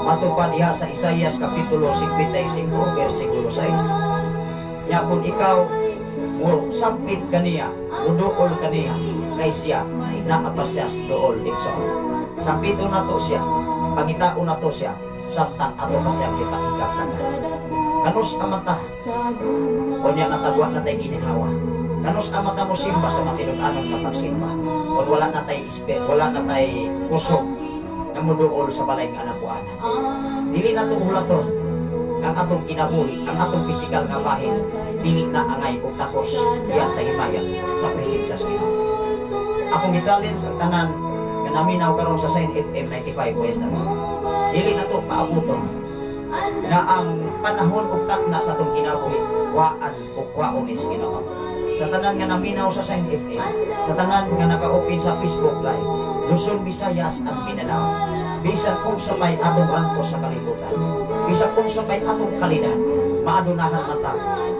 Matupad diha sa Isaias kapitulo 55 bersikulo 6. Nya kung ikaw mo sampit kaniya, moduol kaniya, kay siya naapasyas dool igsoon. Sampito nato siya, pangitao nato siya, samtang ato pa siyang gipakikap tanan. Kanus amata, unya natagwa na tay gininhawa. Kanus amata mo simba sa matinud-anon nga pagsimba. Kun wala na tay ispe, wala na tay kusog na moduol sa balay nga anapuanan. Dili na to hulaton ang atong kinabuhi, ang atong pisikal nga bahin, dili na angay og takos diha sa himaya sa presensya sa Ginoo. Akong gi-challenge ang tanan nga naminaw karon sa Sign FM 95.3. Dili na to maabuton na ang panahon ug takna sa atong kinabuhi kuhaan ug kuwaon ni sa Ginoo. Sa tanan nga naminaw sa Sign FM, sa tanan nga naka-open sa Facebook Live, Luzon, Visayas ang Mindanao, bisan unsa may atong rangko sa kalibutan, bisan unsa may atong kalidad, maadunahan mata,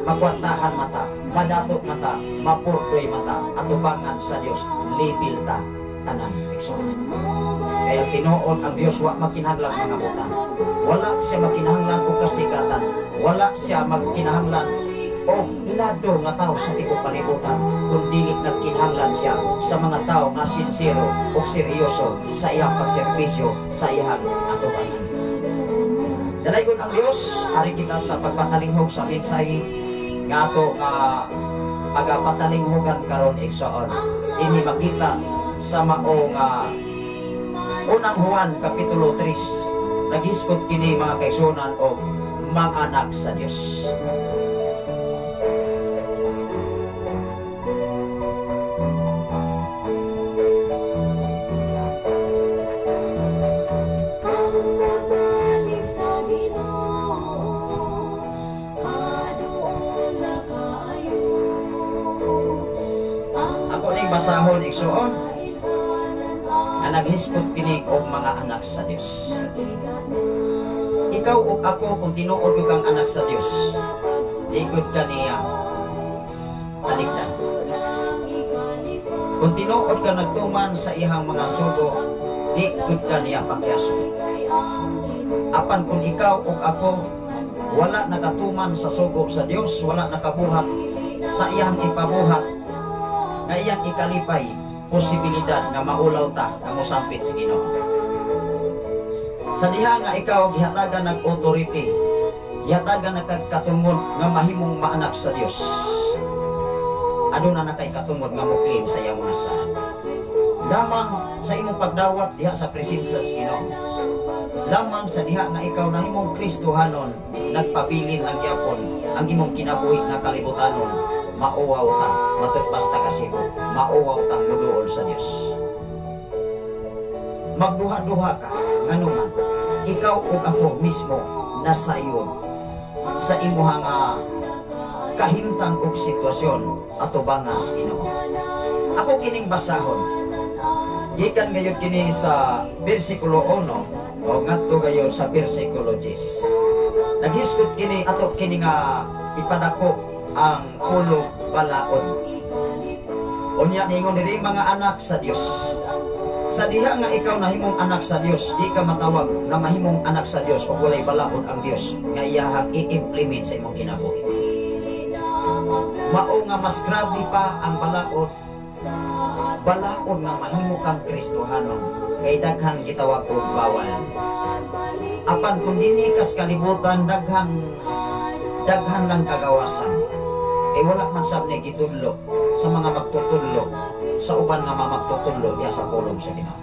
makwartahan mata, madato mata, mapurdoy mata, atubangan sa Dios, libil ta tanan igsoon. Kaya tinuod ang Dios wa makinahanglan mga butang. Wala siya makinahanglan og kasikatan, wala siya magkinahanglan og ilado nga tao sa tibuok kalibutan, kun dili nagkinahanglan siya sa mga tao nga sinsero ug seryoso sa iyang pagserbisyo sa iyang atubangan. Dalaygon ang Dios, ari kita sa pagpatalinghog sa mensahe nga ato nga pagapatalinghogan karon igsoon. Ini makita sa mao nga Unang Juan kapitulo 3, naghisgot kini mga kaigsuonan og mga anak sa Dios. Ang pagbalik sa Ginoo, hadoon na kaayo. Ako ning basahon igsuon nga naghisgot kini og mga anak sa Dios. Ikaw ug ako kung tinuod gyud kang anak sa Dios, ligod ka niya talikdan. Kung tinuod ka nagtuman sa iyang mga sugo, di gud ka niya pakyason. Apan kung ikaw ug ako wala nakatuman sa sugo sa Dios, wala nakabuhat sa iyang ipabuhat nga iyang ikalipay, posibilidad nga maulaw ta nga mosampit sa Ginoo. Sa diha nga ikaw gihatagan ng authority, gihatagan ng katungod nga mahimong maanak sa Dios, aduna na kay katungod nga mo-claim sa iyang mga saad. Lamang sa imong pagdawat diha sa presensya sa Ginoo, lamang sa diha nga ikaw nahimong Kristohanon, nagpabilin lang gyapon ang imong kinabuhi nga kalibutanon, mauwaw ta, matud basta kasibo, mauwaw ta muduol sa Dios. Magduha-duha ka, nganuman ikaw ug ako mismo nasa iyo sa imuha nga kahimtang ug sitwasyon atubangan sa Ginoo. Ako kining basahon. Gikan gayud kini sa bersikulo 1 o ngadto gayud sa bersikulo 10. Naghisgot kini ato kini nga ipadako ang pulong balaod. Unya niingon diri, mga anak sa Dios. Sa diha nga ikaw nahimong anak sa Dios, di ka matawag nga mahimong anak sa Dios ug walay balaod ang Dios nga iyahang i-implement sa imong kinabuhi. Mao nga mas grabe pa ang balaod, balaod nga mahimo kang Kristohanon kay daghan gitawag og bawal. Apan kung dinhi kas kalibutan, daghan daghan lang kagawasan. Kay wala man sab ni gitudlo sa mga magtutudlo sa uban nga mga magtutudlo diha sa pulong sa Ginoo.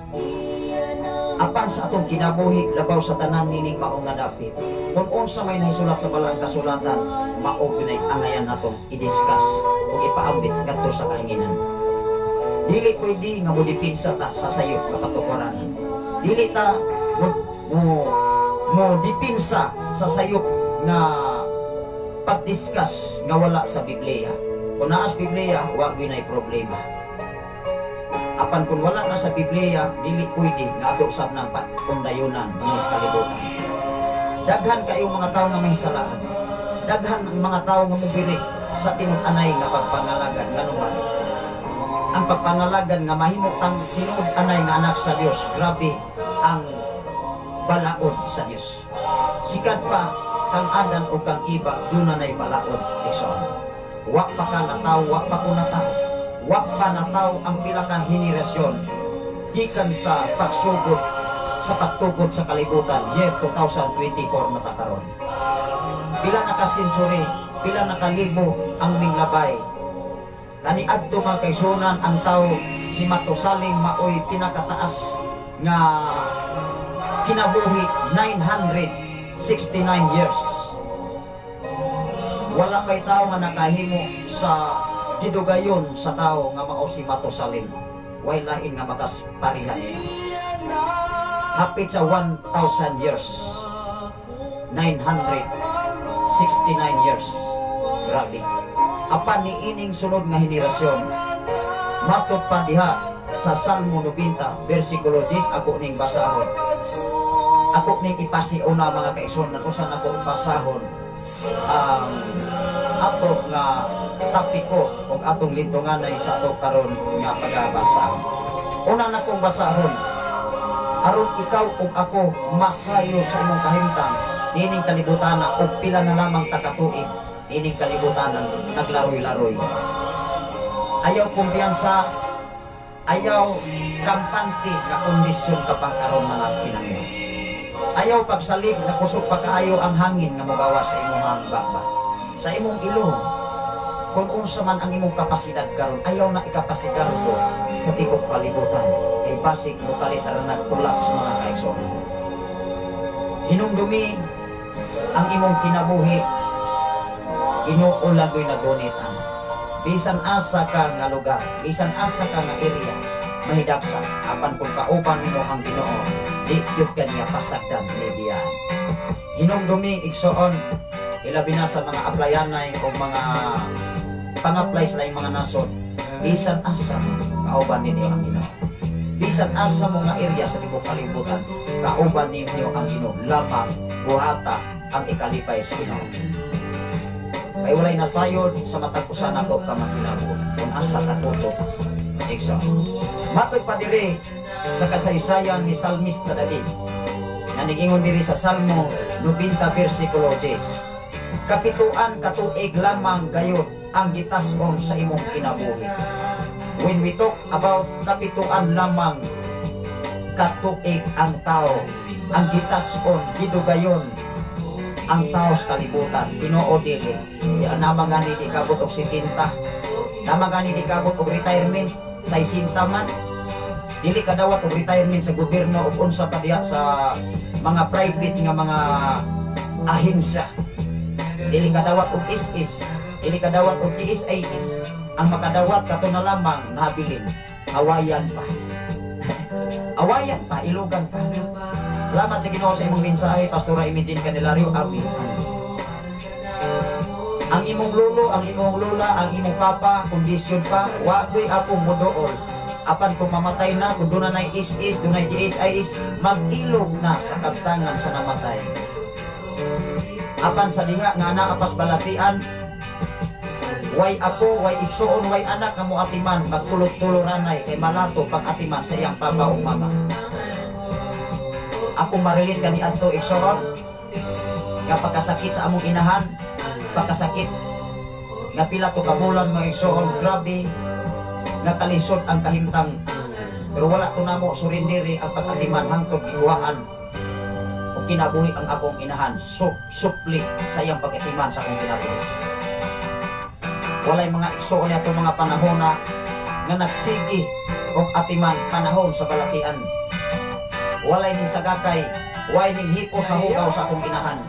Apan sa atong kinabuhi, labaw sa tanan nining mao nga dapit. Kung unsa may nahisulat sa Balaang Kasulatan, mao gyud angayan natong i-discuss ug ipaambit ngadto sa kahanginan. Dili pwede nga mo-depensa ta sa sayop nga katukoranan. Dili ta mo depensa sa sayop nga pag-discuss nga wala sa Biblia. Kung naa sa Biblia, wa gyud nay problema. Apan kung wala na sa Biblia, dili pwede nga ato sab nang pundayunan dinhi sa kalibutan. Daghan kayong mga tao nga may salaan. Daghan ang mga tao nga mobiri sa tinud-anay nga pagpangalagan, nganuman ang pagpangalagan nga mahimo tang tinud-anay nga anak sa Dios, grabe ang balaod sa Dios. Sikat pa kang Adan o kang Eva, duna nay balaod, igsoon. Wa pa ka nataw, wa pa ko nataw. Wa pa nataw ang pila ka henerasyon gikan sa pagsugod sa pagtugod sa kalibutan, year 2024 na ta karon. Pila na ka century, pila na ka libo ang minglabay. Kaniadto, mga kaigsuonan, ang tao, si Matusalem maoy pinakataas nga kinabuhi, 969 years. Wala kay tao nga nakahimo sa gidugayon sa tao nga mao si Matusalem. Way lain nga makaspariha niya. Hapit sa 1,000 years. 969 years. Grabe. Apan ni ining sunod nga henerasyon, matod pa diha sa Salmo 90, versikulo 10, ako ning basahon. Ako ning ipasiuna, mga kaigsoon, usan ako basahon ang ato nga tapiko o atong lintunganay sa ato karon nga pagabasa. Una na kong basahon aron ikaw ug ako masayod sa imong kahimtang nining kalibutan na og pila na lamang ta katuig nining kalibutan naglaroy-laroy. Ayaw kumpiyansa, ayaw kampante nga kondisyon ka pa karon, mga pinangyo. Ayaw pagsalig na kusog pa kaayo ang hangin nga mogawa sa imong baba, sa imong ilong. Kung unsa man ang imong kapasidad karon, ayaw na ikapasigarbo sa tibuok kalibutan kay basig mo kalit ra nag-collapse, mga kaigsoon. Hinumdumi ang imong kinabuhi, Ginoo lagoy nagunit ana. Bisan asa ka nga lugar, bisan asa ka nga area, mahidaksa, apan kung kauban mo ang Ginoo, di gyud ka niya pasagdan ni biyaan. Hinumdumi, igsoon, ilabi na sa mga aplayanay o mga pang-apply sa laing mga nasod, bisan asa mo, kauban ninyo ang Ginoo. Bisan asa mo nga area sa tibuok kalibutan, kauban ninyo ang Ginoo. Lamang buhata ang ikalipay sa Ginoo. Kay walay nasayod sa matag usa nato ka makinabot kung asa ka tutok. Igsoon. Matod pa diri sa kasaysayan ni Salmista David, nga nigingon diri sa Salmo 90 versikulo 10. Kapituan katuig lamang gayod ang gitas-on sa imong kinabuhi. When we talk about kapituan lamang katuig ang tao, ang gitas-on, gidugayon ang tao sa kalibutan, tinuod dili? Di naman gani di kabot og 70. Naman gani di kabot og retirement sa 60 man. Dili kadawat og retirement sa gobyerno ug unsa pa diha sa mga private nga mga ahensya. Dili kadawat og SS, dili kadawat og GSIS. Ang makadawat kato na lamang nabilin. Awayan pa. Awayan pa, ilugan pa. Salamat sa Ginoo sa imong mensahe, Pastora Imogene Candelario. Amen. Ang imong lolo, ang imong lola, ang imong papa, kondisyon pa, wa ko'y apong modool. Apan kung mamatay na, kung doon na is, doon na GSIS, mag-ilog na sa kabtangan sa namatay. Apan sa diha nga naa pas balatian, way apo, way igsuon, way anak nga moatiman, magtulot-tuloranay kay malato pag-atiman sa iyang papa o mama. Ako ma-relate kani adto, igsuon, nga pagkasakit sa among inahan, pagkasakit nga pila to ka bulan, mga igsuon, grabe nga kalisod ang kahimtang, pero wala to namo surrender ang pag-atiman hangtod gihuwaan o kinabuhi ang akong inahan, supli sa iyang pag-atiman sa akong kinabuhi. Walay mga igsuon niya mga panahon na nga nagsigi og atiman panahon sa balatian. Walay ning sagakay, way ning hipo sa hugaw sa akong inahan.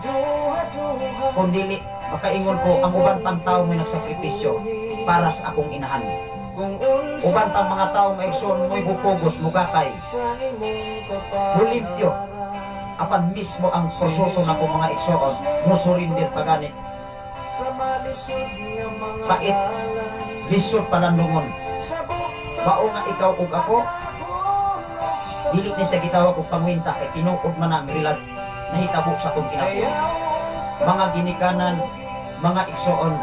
Kung dili, makaingon ko, ang uban pang tao may nagsakripisyo para sa akong inahan. Uban pang mga tao, mga igsoon, mo'y bukogos, mugakay, mulimpyo. Apan mismo ang proseso na akong mga igsoon, musurrender pa gani. Pait, lisod palandungon. Mao nga ikaw ug ako, dili ni sa gitawag og pangwinta kay tinuod man ang real nahitabo sa atong kinabuhi. Mga ginikanan, mga igsoon,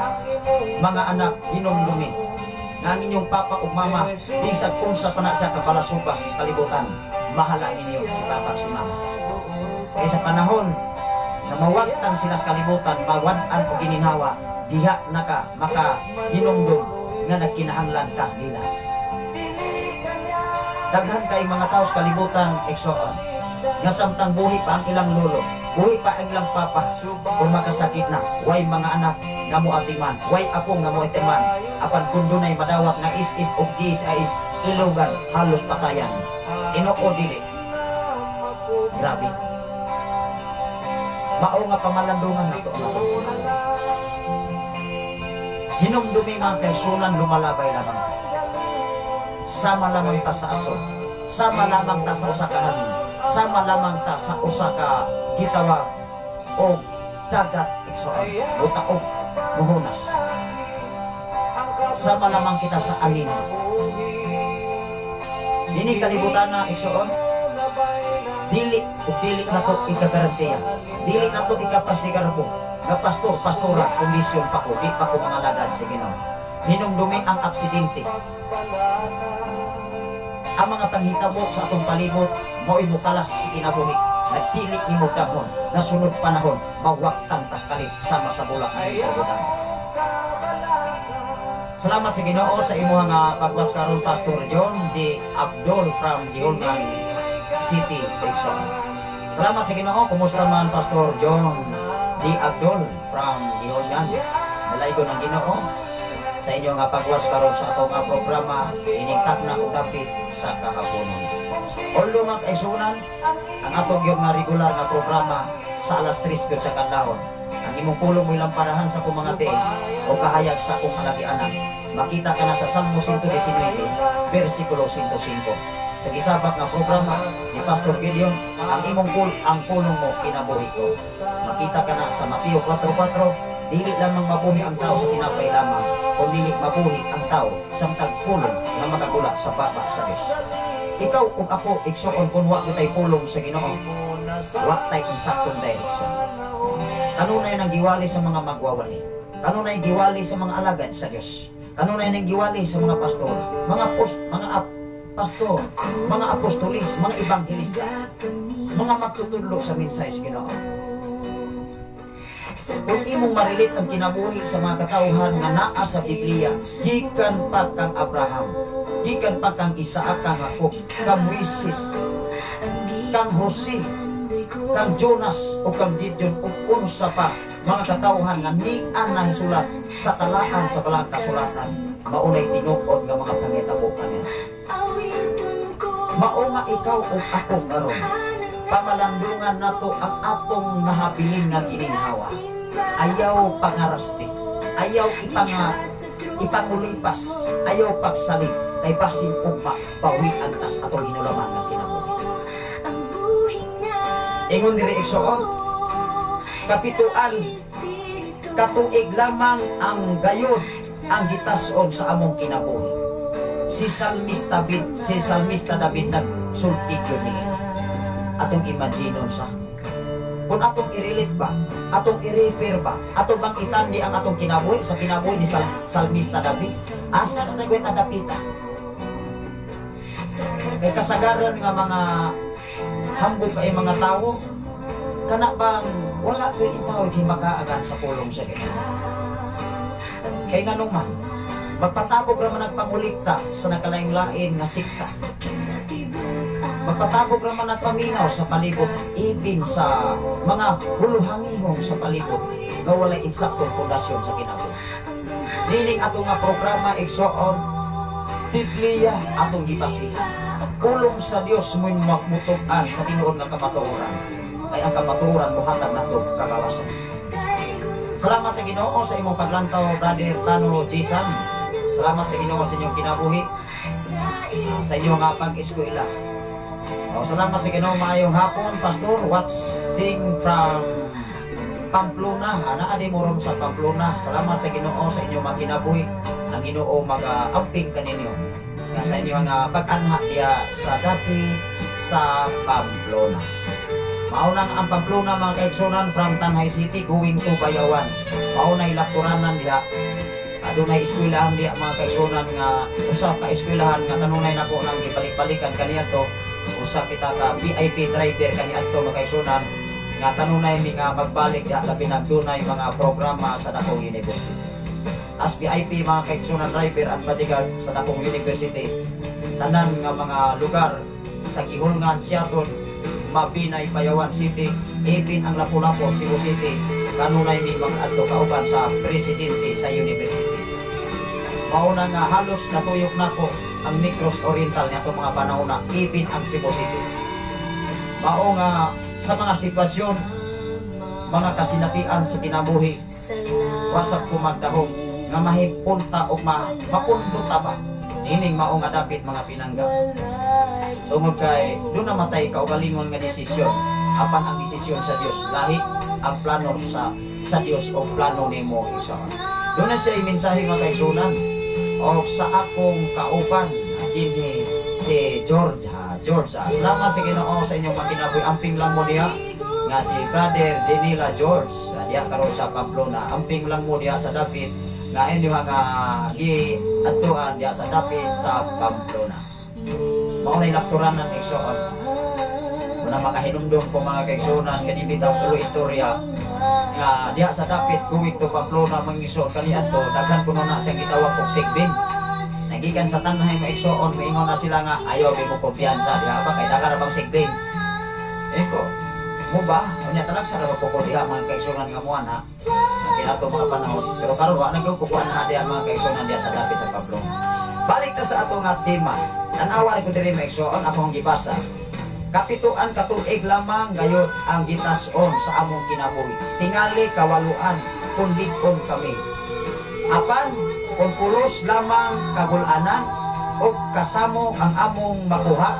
mga anak, hinumdumi nga ang inyong papa ug mama, bisag unsa pa na siya kabalasubas kalibutan, mahala ninyo si papa, si mama. Kay sa panahon na mawagtang sila sa kalibutan, mawad-an og gininhawa, diha na ka maka hinumdum nga nagkinahanglan ka nila. Daghan kay mga tao sa kalibutan, igsoon, nga samtang buhi pa ang ilang lolo, buhi pa ang ilang papa, kung makasakit na, way mga anak nga moatiman, way apo nga moatiman, apan kung dunay madawat nga is-is o gis-is, ilugan, halos patayan. Tinuod dili? Grabe. Mao nga pamalandungan nato ang atong. Hinumdumi, mga kaigsuonan, lumalabay lamang. Sama lamang ta sa aso. Sama lamang ta sa usa ka hangin. Sama lamang ta sa usa ka gitawag o dagat, igsoon. O taog muhunas. Sama lamang kita sa alin. Dini kalibutan na, igsoon, dili ug dili nato ikagarantiya. Dili nato ikapasigarbo nga pastor, pastora, kondisyon pa ko, di pa ko mga lagad sa Ginoo. Hinumdumi ang aksidente. Ang mga panghitabo sa atong palibot mao'y mukalas sa kinabuhi. Nagdili nimo damhon na sunod panahon mawagtang ta kalit sama sa bulak ng kalibutan. Salamat sa Ginoo sa imuha nga pag-watch karon, Pastor John D. Abdul from Guihulngan City, Quezon. Salamat sa Ginoo. Kumusta man, Pastor John D. Abdul from Guihulngan? Malaygon ang Ginoo sa inyo nga pag-watch karon sa atong nga programa ining takna ug dapit sa kahaponon. Although, mga kaigsuonan, ang atong gyud nga regular nga programa sa alas 3 gyud sa kadlawon. Ang imong pulong mo parahan sa akong mga tiil o kahayag sa akong alagianan. Makita ka na sa Salmo 119, versikulo 105. Sa gisabak nga programa ni Pastor Gideon, ang imong pul ang pulong mo kinabuhi ko. Makita ka na sa Mateo 4:4, dili lamang mabuhi ang tao sa tinapay lamang, kundi mabuhi ang tao sa matag pulong nga makagula sa baba sa Dios. Ikaw ug ako, igsoon, kung wa kitay pulong sa Ginoo, wa tay insaktong direction. Kanunay nang giwali sa mga magwawali. Kanunay giwali sa mga alagad sa Dios. Kanunay nang giwali sa mga pastor, mga post, mga pastor, mga apostolis, mga ebanghelista, mga magtutudlo sa mensahe sa Ginoo. Kung imong ma-relate ang kinabuhi sa mga katawhan nga naa sa Biblia, gikan pa kang Abraham, gikan pa kang Isaac, kang Jacob, kang Moises, kang Jose, kang Jonas o kang Gideon ug unsa pa mga katawhan nga nian nahisulat sa talaan sa balang kasulatan, maunay tinuod nga mga pangitabo kaniya. Mao nga ikaw ug ako karon, pamalandungan nato ang atong nahabilin nga gininhawa. Ayaw pangarasti, ayaw ipangulipas, ayaw pagsalig, kay basin ugma bawian tas atong hinulaman nga kinabuhi. Ingon diri, igsoon, 7 katuig lamang ang gayod ang gitason sa among kinabuhi. Si Salmista David nagsulti gyud niini. Atong imaginon sa kung atong i-relate ba, atong i-refer ba, atong bang itandi ang atong kinabuhi sa kinabuhi ni Salmista David, asa na nagwet dapita? Kay kasagaran nga mga hambog kay mga tawo, kana bang wala ko itaw himakaagan sa pulong sa Ginoo. Kay nganong man, magpatabog ra man nagpangulikta sa nakalain-lain nga sikta. Magpatabog ra man nagpaminaw sa palibot, ibin sa mga huluhangihong sa palibot nga walay insaktong pundasyon sa kinabuhi. Nining ato nga programa, igsoon, Biblia atong gibasihan. Pulong sa Dios mo'y mutukan sa tinuod nga kamatuoran. Kay ang kamatuoran mohatag nato kagawasan. Salamat sa Ginoo sa imong paglantaw, Brother Tano Jason. Salamat sa Ginoo sa inyong kinabuhi, sa inyong nga pag-eskwela. Oh, salamat sa Ginoo. Maayong hapon, Pastor. Watching from Pamplona. Ana adi mo ron sa Pamplona. Salamat sa Ginoo sa inyong mga kinabuhi. Ang Ginoo mag-amping kaninyo. Nga sa inyong pag-anha diya sa dati sa Pamplona. Maunang ang Pamplona, mga kaigsunan, from Tanjay City going to Bayawan. Maunay lakturanan diha. Adunay eskwelahan diha, mga kaigsunan, nga usa ka eskwelahan nga kanunay nako nang gibalik-balikan kaniadto. Usa kita ka VIP driver kaniadto, mga kaigsunan, nga kanunay mi nga magbalik diha, labi na dunay mga programa sa Dakong University. As VIP, mga kaigsunan, driver at bodyguard sa Dakong University, tanan nga mga lugar sa Guihulngan, Siaton, Mabinay, Bayawan City, even ang Lapu-Lapu, Cebu City, kanunay mi mga adto kauban sa presidente sa university. Mauna nga halos natuyok nako ang Negros Oriental niya mga panahon na, even ang Cebu City. Mao nga sa mga sitwasyon, mga kasinapian sa kinabuhi, wasap ko magdahom nga mahipunta o mapundo ta ba nining mao nga dapit, mga pinangga, tungod kay doon namatay kaugalingon nga desisyon, apan ang desisyon sa Dios lahi ang plano sa Dios o plano nimo isa. Doon na siya mensahe, mga kaigsunan, o sa akong kauban dinhi, si George, ha, George, ha. Salamat sa Ginoo sa inyong makinabuhi. Amping lang mo niya nga si Brother Denila George, diha karon sa Pamplona. Amping lang mo diha sa dapit nga inyo nga gi adtuan diha sa dapit sa Pamplona. Mao nay lakturan ng igsoon. Muna makahinumdum ko, mga kaigsunan, kani bitaw tulo istorya nga diha sa dapit going to Pamplona, mga igsoon, kaniadto daghan kuno na siyang gitawag og sigbin. Nagikan sa Tanjay, mga igsoon, moingon na sila nga ayaw may mo kumpiyansa diha ba kay daghan ra bang sigbin. Eko mo ba unya talagsa ra ba ko diha, mga kaigsunan, nga muan ha kinato mga panahon, pero karon wa na gyud ko kuan na diha, mga kaigsunan, diha sa dapit sa Pamplona. Balik ta sa ato nga tema. Tan-awa ko diri, mga igsoon, akong gibasa. 7 katuig lamang gayod ang gitas-on sa among kinabuhi. Tingali 8an kung lig-on kami. Apan kung pulos lamang kagulanan o kasamo ang among makuha,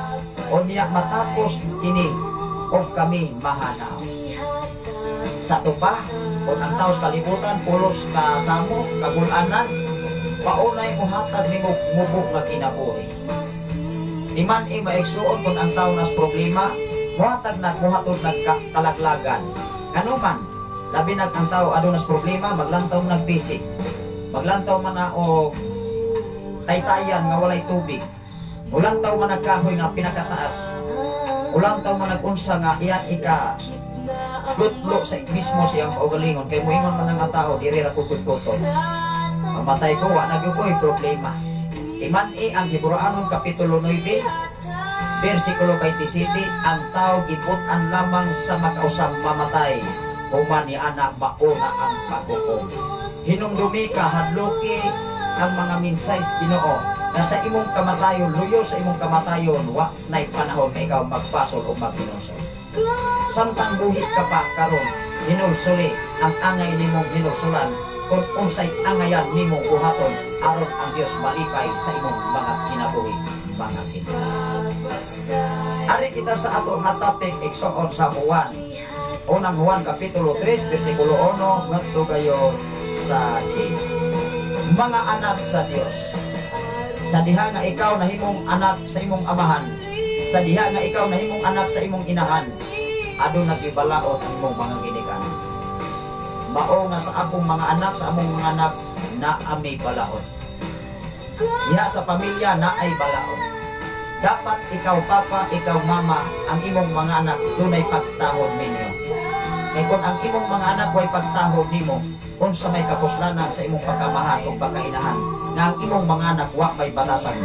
o niya matapos kini o kami mahanaw. Sa tupa, kung ang tao sa kalibutan pulos kasamo, kagulanan, paunay muhatag nimo mubo nga kinabuhi. Di man eh, maigsuon, kung ang tao nas problema, muhatag na muhatod nag kalaglagan. Ano man, labi nag ang tao adunas problema, maglantaw nag bisik. Maglantaw man na og taytayan nga walay tubig. Mulantaw man ang kahoy nga pinakataas. Mulantaw man ang unsa nga iyang ika gutlo sa mismo siyang kaugalingon kay moingon man ang tao diri ra ko kutkuton. Mamatay ko, wa na gyud ko'y problema. Iman-i ang Hebreoanon Kapitulo 9, versikulo 27, ang tao gibut-an lamang sa makausang mamatay, human ni ana mauna ang paghukom. Hinumdumi ka, hadloki ang mga minsay sa Ginoo na sa imong kamatayon, luyo sa imong kamatayon, wa na'y panahon nga ikaw magpasol o maghinulsol. Samtang buhi ka pa karon, hinulsuli ang angay nimong hinulsulan kung unsay angayan nimong buhaton aron ang Dios malipay sa imong mga kinabuhi, mga kinabuhi. Ari kita sa ato nga topic, igsoon, sa Juan. Unang Juan Kapitulo 3 versikulo 1 ngadto kayo sa 10. Mga anak sa Dios. Sa diha nga ikaw nahimong anak sa imong amahan, sa diha nga ikaw nahimong anak sa imong inahan, aduna gibalaod ang imong mga ginikanan. Mao nga sa akong mga anak, sa among mga anak, naa may balaod. Diha sa pamilya naay balaod. Dapat ikaw papa, ikaw mama, ang imong mga anak dunay pagtahod ninyo. Kay kung ang imong mga anak way pagtahod nimo, unsa may kapuslanan sa imong pagkamahan o pagkainahan nga ang imong mga anak wa may batasan?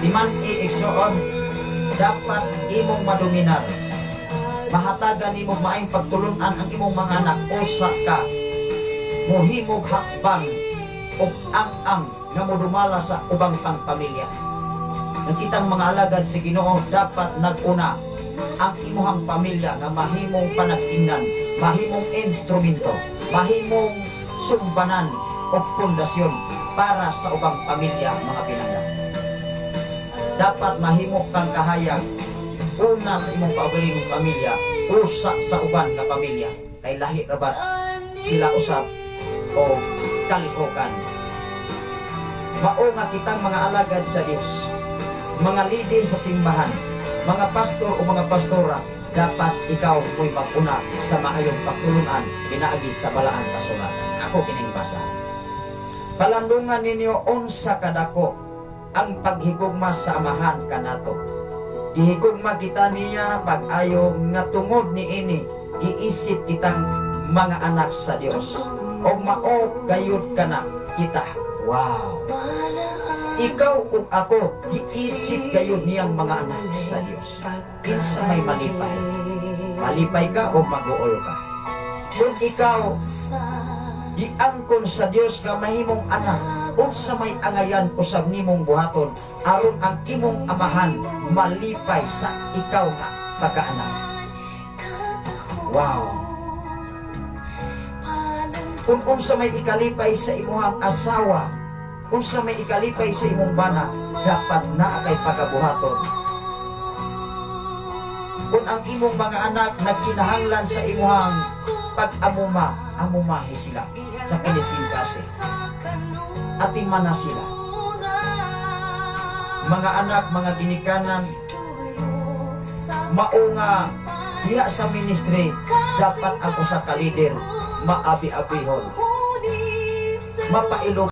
Timan igsoon, dapat imong madominar. Mahatagan nimo maayong pagtulunan ang imong mga anak, usa ka mohimog hakbang ug ang-ang nga modumala sa ubang pangpamilya. Nakitang mga alagad sa Ginoo, dapat nag-una ang imuhang pamilya nga mahimong panag-ingnan, mahimong instrumento, mahimong sumbanan o pundasyon para sa ubang pamilya, mga pinangga. Dapat mahimo kang kahayag una sa imong kaugalingong pamilya, usa sa uban nga pamilya. Kay lahi rabat sila usab o kalihokan. Mao nga kitang mga alagad sa Dios, mga leader sa simbahan, mga pastor o mga pastora, dapat ikaw mo'y mag-una sa maayong pagtulunan pinaagi sa Balaang Kasulatan. Ako kining basa. Palandungan ninyo unsa kadako ang paghigugma sa Amahan kanato. Gihigugma kita niya pag-ayo nga tungod niini giisip kitang mga anak sa Dios. Og mao gayud kana kita. Wow. Ikaw ug ako giisip gayud niyang mga anak sa Dios. Kinsa may malipay? Malipay ka o mag-uol ka? Kung ikaw giangkon sa Dios nga mahimong anak, unsa may angayan usab nimong buhaton aron ang imong amahan malipay sa ikaw nga pagkaanak? Wow. Kung unsa may ikalipay sa imuhang asawa, unsa may ikalipay sa imong bana, dapat naa kay pagabuhaton. Kung ang imong mga anak nagkinahanglan sa imuhang pag-amuma, amumahi sila sa kinisingkase. Atimana sila. Mga anak, mga ginikanan, mao nga diha sa ministry, dapat ang usa ka leader maabi-abihon, mapailog.